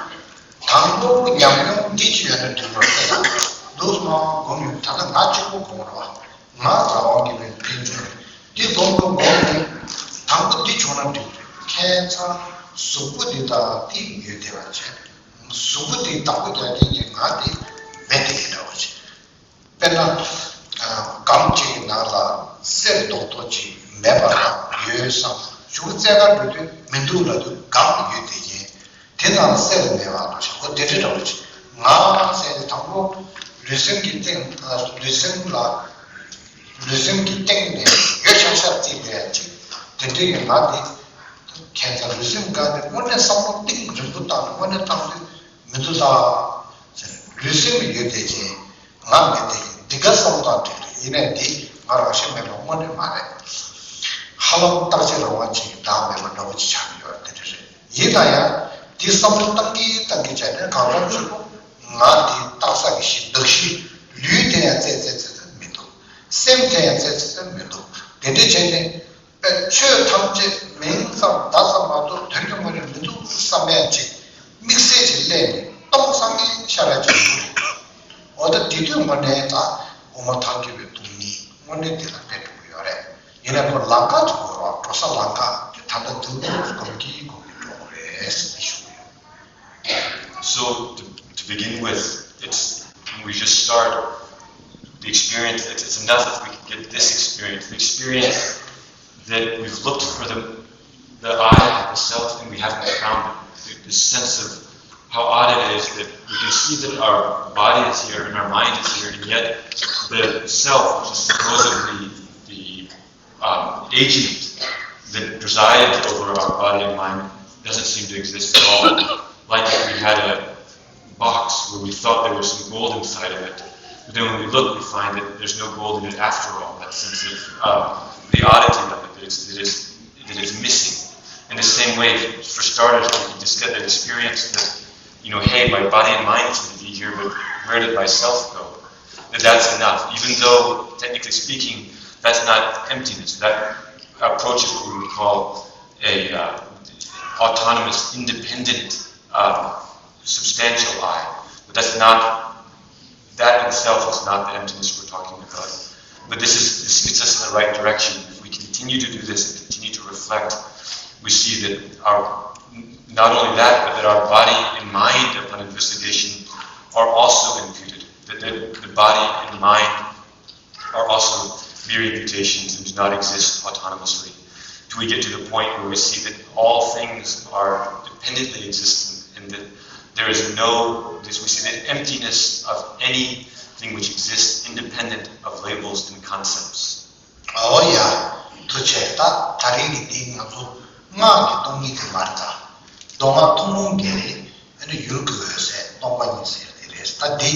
དང་པོ་ཉམས་མྱོང་འདི་ཅི་ཡོད་ན་འདི་ལོར་བལྟས་ཡང་འདུག་མ་སྒོམ་ཡོད། ད་ལྟ་ང་གཅིག་པུ་སྒོམ་རོགས། ང་རང་དབང་གིས་མེད་ཕན་ཚུན་འདི་སྒོམ་དུ་སྒོམ་ནས་དང་པོ་འདི་བྱུང་ན་འགྲིག་རེད། ཁྱད་མཚར་གཟུགས་པོ་འདི་དང་འདི་ཡོད་བསྡད་པ་བྱས། གཟུགས་པོ་འདི་བདག་པོ་རྒྱག་མཁན་གྱི་ང་འདི་མེད་དེ་འདྲ་བོ་བྱས། དཔེར་ན། སྒམ་གཅིག་གི་ནང་ལ་གསེར་རྡོག་རྡོག་ཅིག་མེད་པ་རང་ཡོད་བསམ། གཞུག་གུ་རྩེ་གར་འགྲོ་དུས་མི་འདུག་ལབ་དུས་སྒམ་ཡོད་བསྡད་མཁན། དེ་ནང་ལ་གསེར་མེད་པ་ལ་ཞོག་གོ་དེ་འདྲ་འདྲ་བོ་ཅིག་ང་ཟེར་ནས་དང་པོ་ལུས་སེམས་ཀྱི་སྟེང་ལུས་སེམས་ལ་ལུས་སེམས་ཀྱི་སྟེང་ནས་ཡོད་ཤག་ཤག་བརྩིས་པའི་ཅིག་དེ་འདྲ་ཡིན་ང་དེ་ཁྱད་མཚར་ལུས་སེམས་དཀར་ནས་དངོས་གནས་བསམ་བློ་གཏིང་རིང་པོ་བཏང་ནས་དངོས་གནས་བཏང་དུས་མི་འདུག་ད་ཟེར་ལུས་སེམས་ཡོད་བསྡད་ཅིང་། ང་མེད་དེ་ཡིན། འདི་ག་བསམ་བློ་བཏང་འགྲིག་རེད། ཡིན་ནའི་འདི་ང་རང་བཞིན་མེད་པ་དངོས་གནས་མ་རེད། ཧ་ལམ་བརྟག་དཔྱད་རང་དབང་ཅིག་བདག་མེད་པ་འདྲ་པོ་ཅིག་ཆགས་ཀྱི་ཡོད་རེད། དེ་འདྲ་རེད། ཡིན་ན་ཡང་འདི་བསམ་བློ་བཏང་གིན་བཏང་གིན་བྱས་ནས་གང་འཚམ་ཅིག་གོ་ང་འདི་བརྟག་ས་གི་གཞི་གདགས་གཞི་ལུས་དེ་ཡང་རྩད་རྩད་རྩད་རྩད་མི་འདུག་སེམས་དེ་ཡང་རྩད་རྩད་རྩད་མི་འདུག་དེ་འདྲ་བྱས་ནས། ཆོས་ཐམས་ཅད་མིང་ཙམ་བརྡ་ཙམ་མ་གཏོགས་དོན་གྱི་དངོས་གནས་མི་འདུག་བསམ་ཡ་ཅིག་དམིགས་བསལ་ཅིག་སླེབས་ནས་སྟོང་སང་གི་ཤར་ཡ་ཅིག་འདུག་འོ་ད་འདི་དུས་དངོས་གནས་ད་དབུ་མ་ཐལ་འགྱུར་བའི་སྡུག་བསྔལ་དངོས་གནས་འདི་ལ་སླེབས་འགྲོ་གི་ཡོད་རེད། ཡིན་ནའི་ཁོ་ལམ་ཁ་ཅིག་དགོས་རོགས། འགྲོ་ས་ལམ་ཁ་དེ་ད་ལྟ་འདུག་སྒོམ་གྱིན་སྒོམ་གྱིན་འགྲོ་དགོས་རེད་ཟེར་ནས་ཞུ་གི་ཡོད། So to, to begin with, it's when we just start the experience, it's, it's enough if we can get this experience, the experience that we've looked for the, the I, the self, and we haven't found it. The, the sense of how odd it is that we can see that our body is here and our mind is here, and yet the self, which is supposedly the um, agent that presides over our body and mind, doesn't seem to exist at all. Like if we had a box where we thought there was some gold inside of it, but then when we look, we find that there's no gold in it after all. That sense of um, the oddity of it, that it's, that, it's, that it's missing. In the same way, for starters, we can just get that experience that, you know, hey, my body and mind seem to be here, but where did myself go? That that's enough, even though, technically speaking, that's not emptiness. That approaches what we would call a uh, autonomous, independent, uh, substantial I. But that's not, that in itself is not the emptiness we're talking about. But this is, this gets us in the right direction. If we continue to do this and continue to reflect, we see that our, not only that, but that our body and mind, upon investigation, are also imputed. That the, the body and mind are also mere imputations and do not exist autonomously. Till we get to the point where we see that all things are dependently existent and that there is no, this, we see the emptiness of anything which exists independent of labels and concepts. ཨོ་ཡ། ཐུགས་རྗེ་ཆེ། ད་ད་རིང་གི་འདི་ང་ཚོ་སྔགས་ཀྱི་སྟོང་ཉིད་དེ་མ་རེད་ད། མདོ་སྔགས་ཐུན་མོང་བརྒྱད་རེད། ཨ་ནི་ཡུལ་གྱི་འོད་གསལ་སྟོང་པ་ཉིད་ཟེར་དེ་རེད། ད་འདི་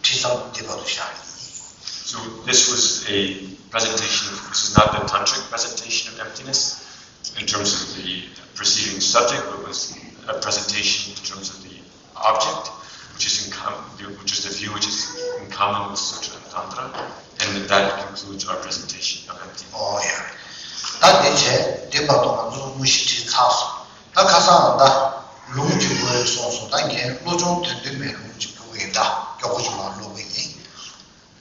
ཁྲིད་མཚམས་འདི་བར་དུ་བཞག་གི་ཡིན། So this was a presentation of, this is not the tantric presentation of emptiness in terms of the perceiving subject, but was a presentation in terms of the object, which is in com- which is the view which is in common with Sutra and Tantra, and that concludes our presentation of emptiness. ཨོ་ཡ། ད་འདི་བྱས་འདི་བར་དུ་ང་ཚོ་དངོས་གཞི་ཁྲིད་ཚར་སོང་། ད་ཁ་སང་ད་ལུང་གཅིག་པུ་གསུངས་སོང་། ད་ངས་བློ་སྦྱོང་དོན་སྟོན་པའི་ལུང་གཅིག་པུ་ཡིན། ད་མགྱོགས་པོ་ཞིག་མར་ཀློག་གི་ཡིན།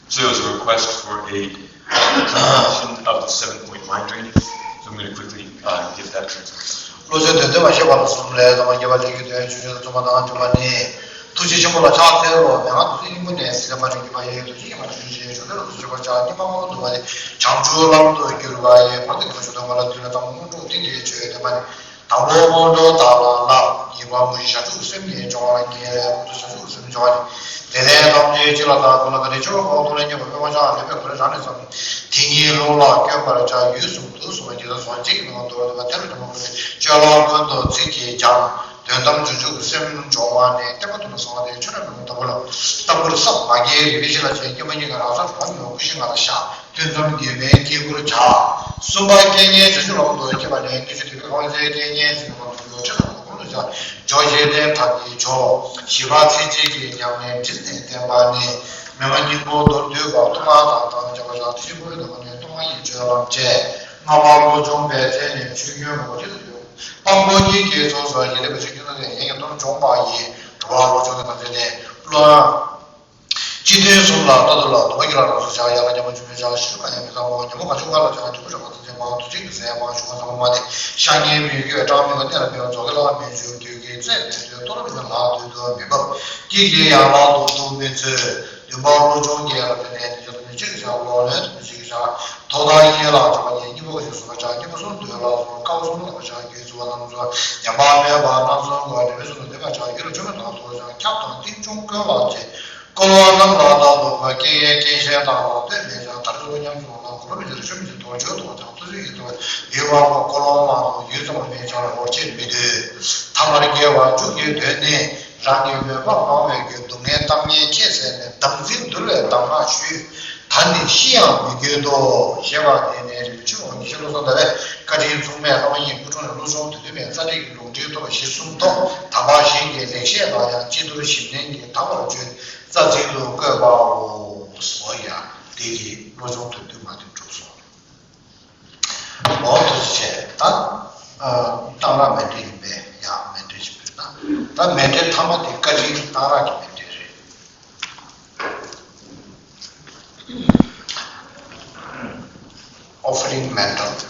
So it was a request for a translation of the seven-point mind training. So I'm going to quickly uh, give that translation. བློ་སྦྱོང་དོན་སྟོན་པ་ཞེས་པ་ལ་གསུམ་ལས། ཐ་མ་རྒྱས་པ་ལས་རྒྱུ་དོན་ཆོས་ཅན་དུ་བརྩོན་པ་དང་བཅུ་པ་ནི། ཐུགས་རྗེ་ཆེན་པོ་ལ་ཕྱག་འཚལ་ལོ། མན་ངག་ཏུ་སྲིད་སྙིང་པོ་ནས་སྲིད་ལ་མ་ནི་རྒྱུ་མ་ཡིན། ཐུགས་རྗེ་ཉི་མ་དུ་སྲིད་ཞེས་བྱ་སྟེ། མ་མ་མ་དུ་བ་ནི་བྱང་ཆུབ་ལམ་དུ་བསྒྱུར་བ་ཡི། བར་དུ་གྱུར་པ་ཞུ་དང་མ་ལ་དུས་ལ་དང་པོ་དངོས་གྲུབ་སྟེང་གི་ཆོས་ཡོད་དེ་མ་ནི། དང་པོ་དངོས་གྲུབ་བདག་ལ་བསླབ། གཉིས་པ་མུ་བཞི་བྱང་ཆུབ་སེམས་ཉིད་སྦྱོང་བ་ལ་ཉེ་བའི་དབུ་མཐུ་བྱང་ཆུབ་སེམས་སྦྱོང་བ་ནི། དེ་ལས་ལམ་དེའི་སྤྱི་ལ་དང་ཀུན་ལ་ད་རེས་ཆོས་ལ་གོ་བ་ཐོག་ལ་རྙེད་པ་དཔེ་མ་ཆགས་ལས་པའི་གོ་རེ་རང་ནས་བསམ། དེ་ཉིད་ལུང་ལ་བཀོད་པར་བྱ། ཡུལ་གསུམ་དུ་གསུངས་པའི་རྒྱལ་སྲས་སོགས་གཅིག་གི་ནང་དུ་འདོར་བ་དེ་ལ་དེ་མ་གོ་བས། སྤྱོད་ལམ་ཀུན་ཏུ་ཚིག་གིས་སྦྱང་། དོན་དམ་བྱང་ཆུབ་སེམས་སྦྱོང་བ་ནི། བསྟན་པ་དུ་མ་གསང་བ་དེ་ཆོས་རབ་མི་ལྟ་བུ་ལ། ལྟ་བུར་བསམ། ང་རྒྱལ་རིག་པའི་གཞི་ལ་བྱས། སྐྱེ་བ་གཉིས་ཀྱི་རང་སར་གྲོལ་མི་འོང་། ཀུན་གཞི་ང་ལ་བཞག། ཐུན་མཚམས་དགེ་བའི་དཀྱིལ་འཁོར་བྱ། གསུམ་པ་རྐྱེན་ངན་བྱང་ཆུབ་ལམ་དུ་སྐྱེ་བ་ནི། བརྟུལ་ཞུགས་དེ་ལས་ཁོང་ཚེ་རྐྱེན་ངན་བྱང་ཆུབ་ལམ་དུ་འགྲོ། ཁྲིད་ལ་ཁོ་ཁོང་དུ་བྱ། སྦྱོར་བྱེད་ལྡན་ཐབས་ཀྱིས་སྦྱོར། བཞི་པ་ཚིགས་བཅད་ཀྱི་ཉམས་ལེན་བྲིས་ནས་བསྟན་པ་ནི། མི་མ་སྙིང་པོ་མདོར་བསྡུས་པ། སྟོང་པ་དང་དང་བཅས་པ་བཞག། དེ་བཞིན་པོའི་ནང་ནས་སྟོང་པ་ཉིད་སྤྱོད་ལམ་བཅས། ལྔ་པ་བློ་སྦྱོང་པའི་ཚེ་ནི་ཆོས་རྒྱུན་མུ་ཁྲིད་དུ་ཡོད། དཔང་པོ་གཉིས་ཀྱི་ཚོགས་སུ་ཡིན་ལེགས་པའི་ཆོས་ཀྱི་སྣང་བས་ཡིན་གྱི་མཐོང་བྱུང་བ་ཡིན། དྲུག་པ་བློ་སྦྱོང་གི་ནང་ཚན་ནི་བློ་སྦྱོང་། སྤྱི་དོན་གསུམ་ལ་ལྟ་ཐུབ་ལ་དུ་མ་གྱུར་ལ་རང་སོར་བྱ་ཡ་ལ་ཉམས་པ་ཆུང་མའི་བྱ་ལ་ཤི་ཁ་ཡང་མི་ཚང་བ་ཉམས་པ་ག་ཆུང་ག་ལ་བྱ་ལ་འཇུག་པ་རབ་པ་ཚིག་ཚིག་མང་དུ་ཅིག་གི་ཟས་མང་ཞུ་བ་ཚང་མ་མ་དེ་ཤ་ཉེ་མི་དགོས་སྐྲག་མི་དགོས་གནས་ལ་མི་བ་མཛོ་གི་ལ་མི་བཅུག་དུས་ཀྱི་རྩེ་མི་དུས་ལྟོ་ར་མི་ལ་དུས་དུ་མི་འབབ་སྐྱིད་ཀྱི་ཡང་ལ་དུ་དུ་མི་ཚོད། བདུན་པ་བློ་སྦྱོང་གི་ཡ་ལ་དེ་ནས་དེ་ཚོ་ནི་གཅིག་བྱ་བློ་ལོན་དུ་གཅིག་བྱ་ཐོག་མཐའ་གཉིས་ལ་འཇོག་པ་ཉིད་གཉིས་པོ་ཞིག་སོ་བྱ་གཉིས་པོ་གསུམ་འདོད་ལ་སོ་ཀའོ་གསུམ་ལ་བྱ་རྒྱུད་ཚོ་རྣམ་ཚོ་ཉམས་པ་མེད་པ་རྣམ་ཚོ་གོ་དེ་མི་སོ་ནི་འདོད་པ་བྱ་རྒྱུད་ལ་ཆོས་མེད་དང་ཐོག་བྱ་ཁྱབ་དང་ཏིང་འབྱུང་ཀུན་ལ་བྱེད། བསྐལ་པ་རྣམས་ལ་བདག་ཏུ་བབ། སྐྱེ་བའི་སྐྱེ་ཤེས་དང་ལ་ལྟོས་མེད་ཀྱང་མཐར་ཐུག་ཉམས་སུ་ལ་འཁོར་བའི་རིགས་ཆོས་མི་འདི་དོན་བརྗོད་དོ་ཀྱང་ཐུགས་རྗེ་ཡིས་དོ་ཡུལ་བ་པོ་འཁོར་ལོ་མང་དུ་ཡུལ་ཙམ་མེད་ཀྱང་འོར་ཆེད་མི་འདོད། ཐ་མར་སྐྱེ་བ་མཇུག་གི་དོན་ནི་རང་གི་མོས་པ་མང་བའི་རྒྱུ་སྡུག་བསྔལ་གཏམ་ངན་ཁྱད་བསད་ནས་བདག་འཛིན་འདུལ་བའི་གདམས་ངག་ཞུས། ད་ནི་ཤི་ཡང་མི་འགྱོད་དོ། ཞེས་པ་འདི་ནི་རིན་པོ་ཆེ་འོ་ཉི་ཤེས་བློ་བཟང་ཟླ་བས་བཀའ་དྲིན་མཚུངས་མེད་བླ་མ་ཡི་སྐུ་དྲུང་ནས་བློ་སྦྱོང་དུ་འདུས་མའི་རྩ་ཁྲིད་ཀྱི་ལུང་འདྲེན་ཐོབ་པ་གཞི་གསུམ་ཐོག་དམ་པ་གཞན་གྱི་ལེགས་བཤད་ལ་ཡང་སྤྱི་བསྡུར་ཞིབ་ལྡན་གྱིས་དག་པར་བརྗོད། རྩ་ཚིག་ཏུ་བཀོད་པའོ། འོ་ཡ། དེ་གི་བློ་སྦྱོང་དོན་བསྡུས་མ་དེ་གྲུབ་སོང་། འོ་དེ་བྱས་ད། གཏང་རག་མཎྜལ་ཡིན་པས་ཡང་མཎྜལ་ཞིག་ཕུལ་ན། ད་མཎྜལ་ཐ་མ་དེ་བཀའ་དྲིན་གཏང་རག་གི་མཎྜལ་རེད། Offering mantle.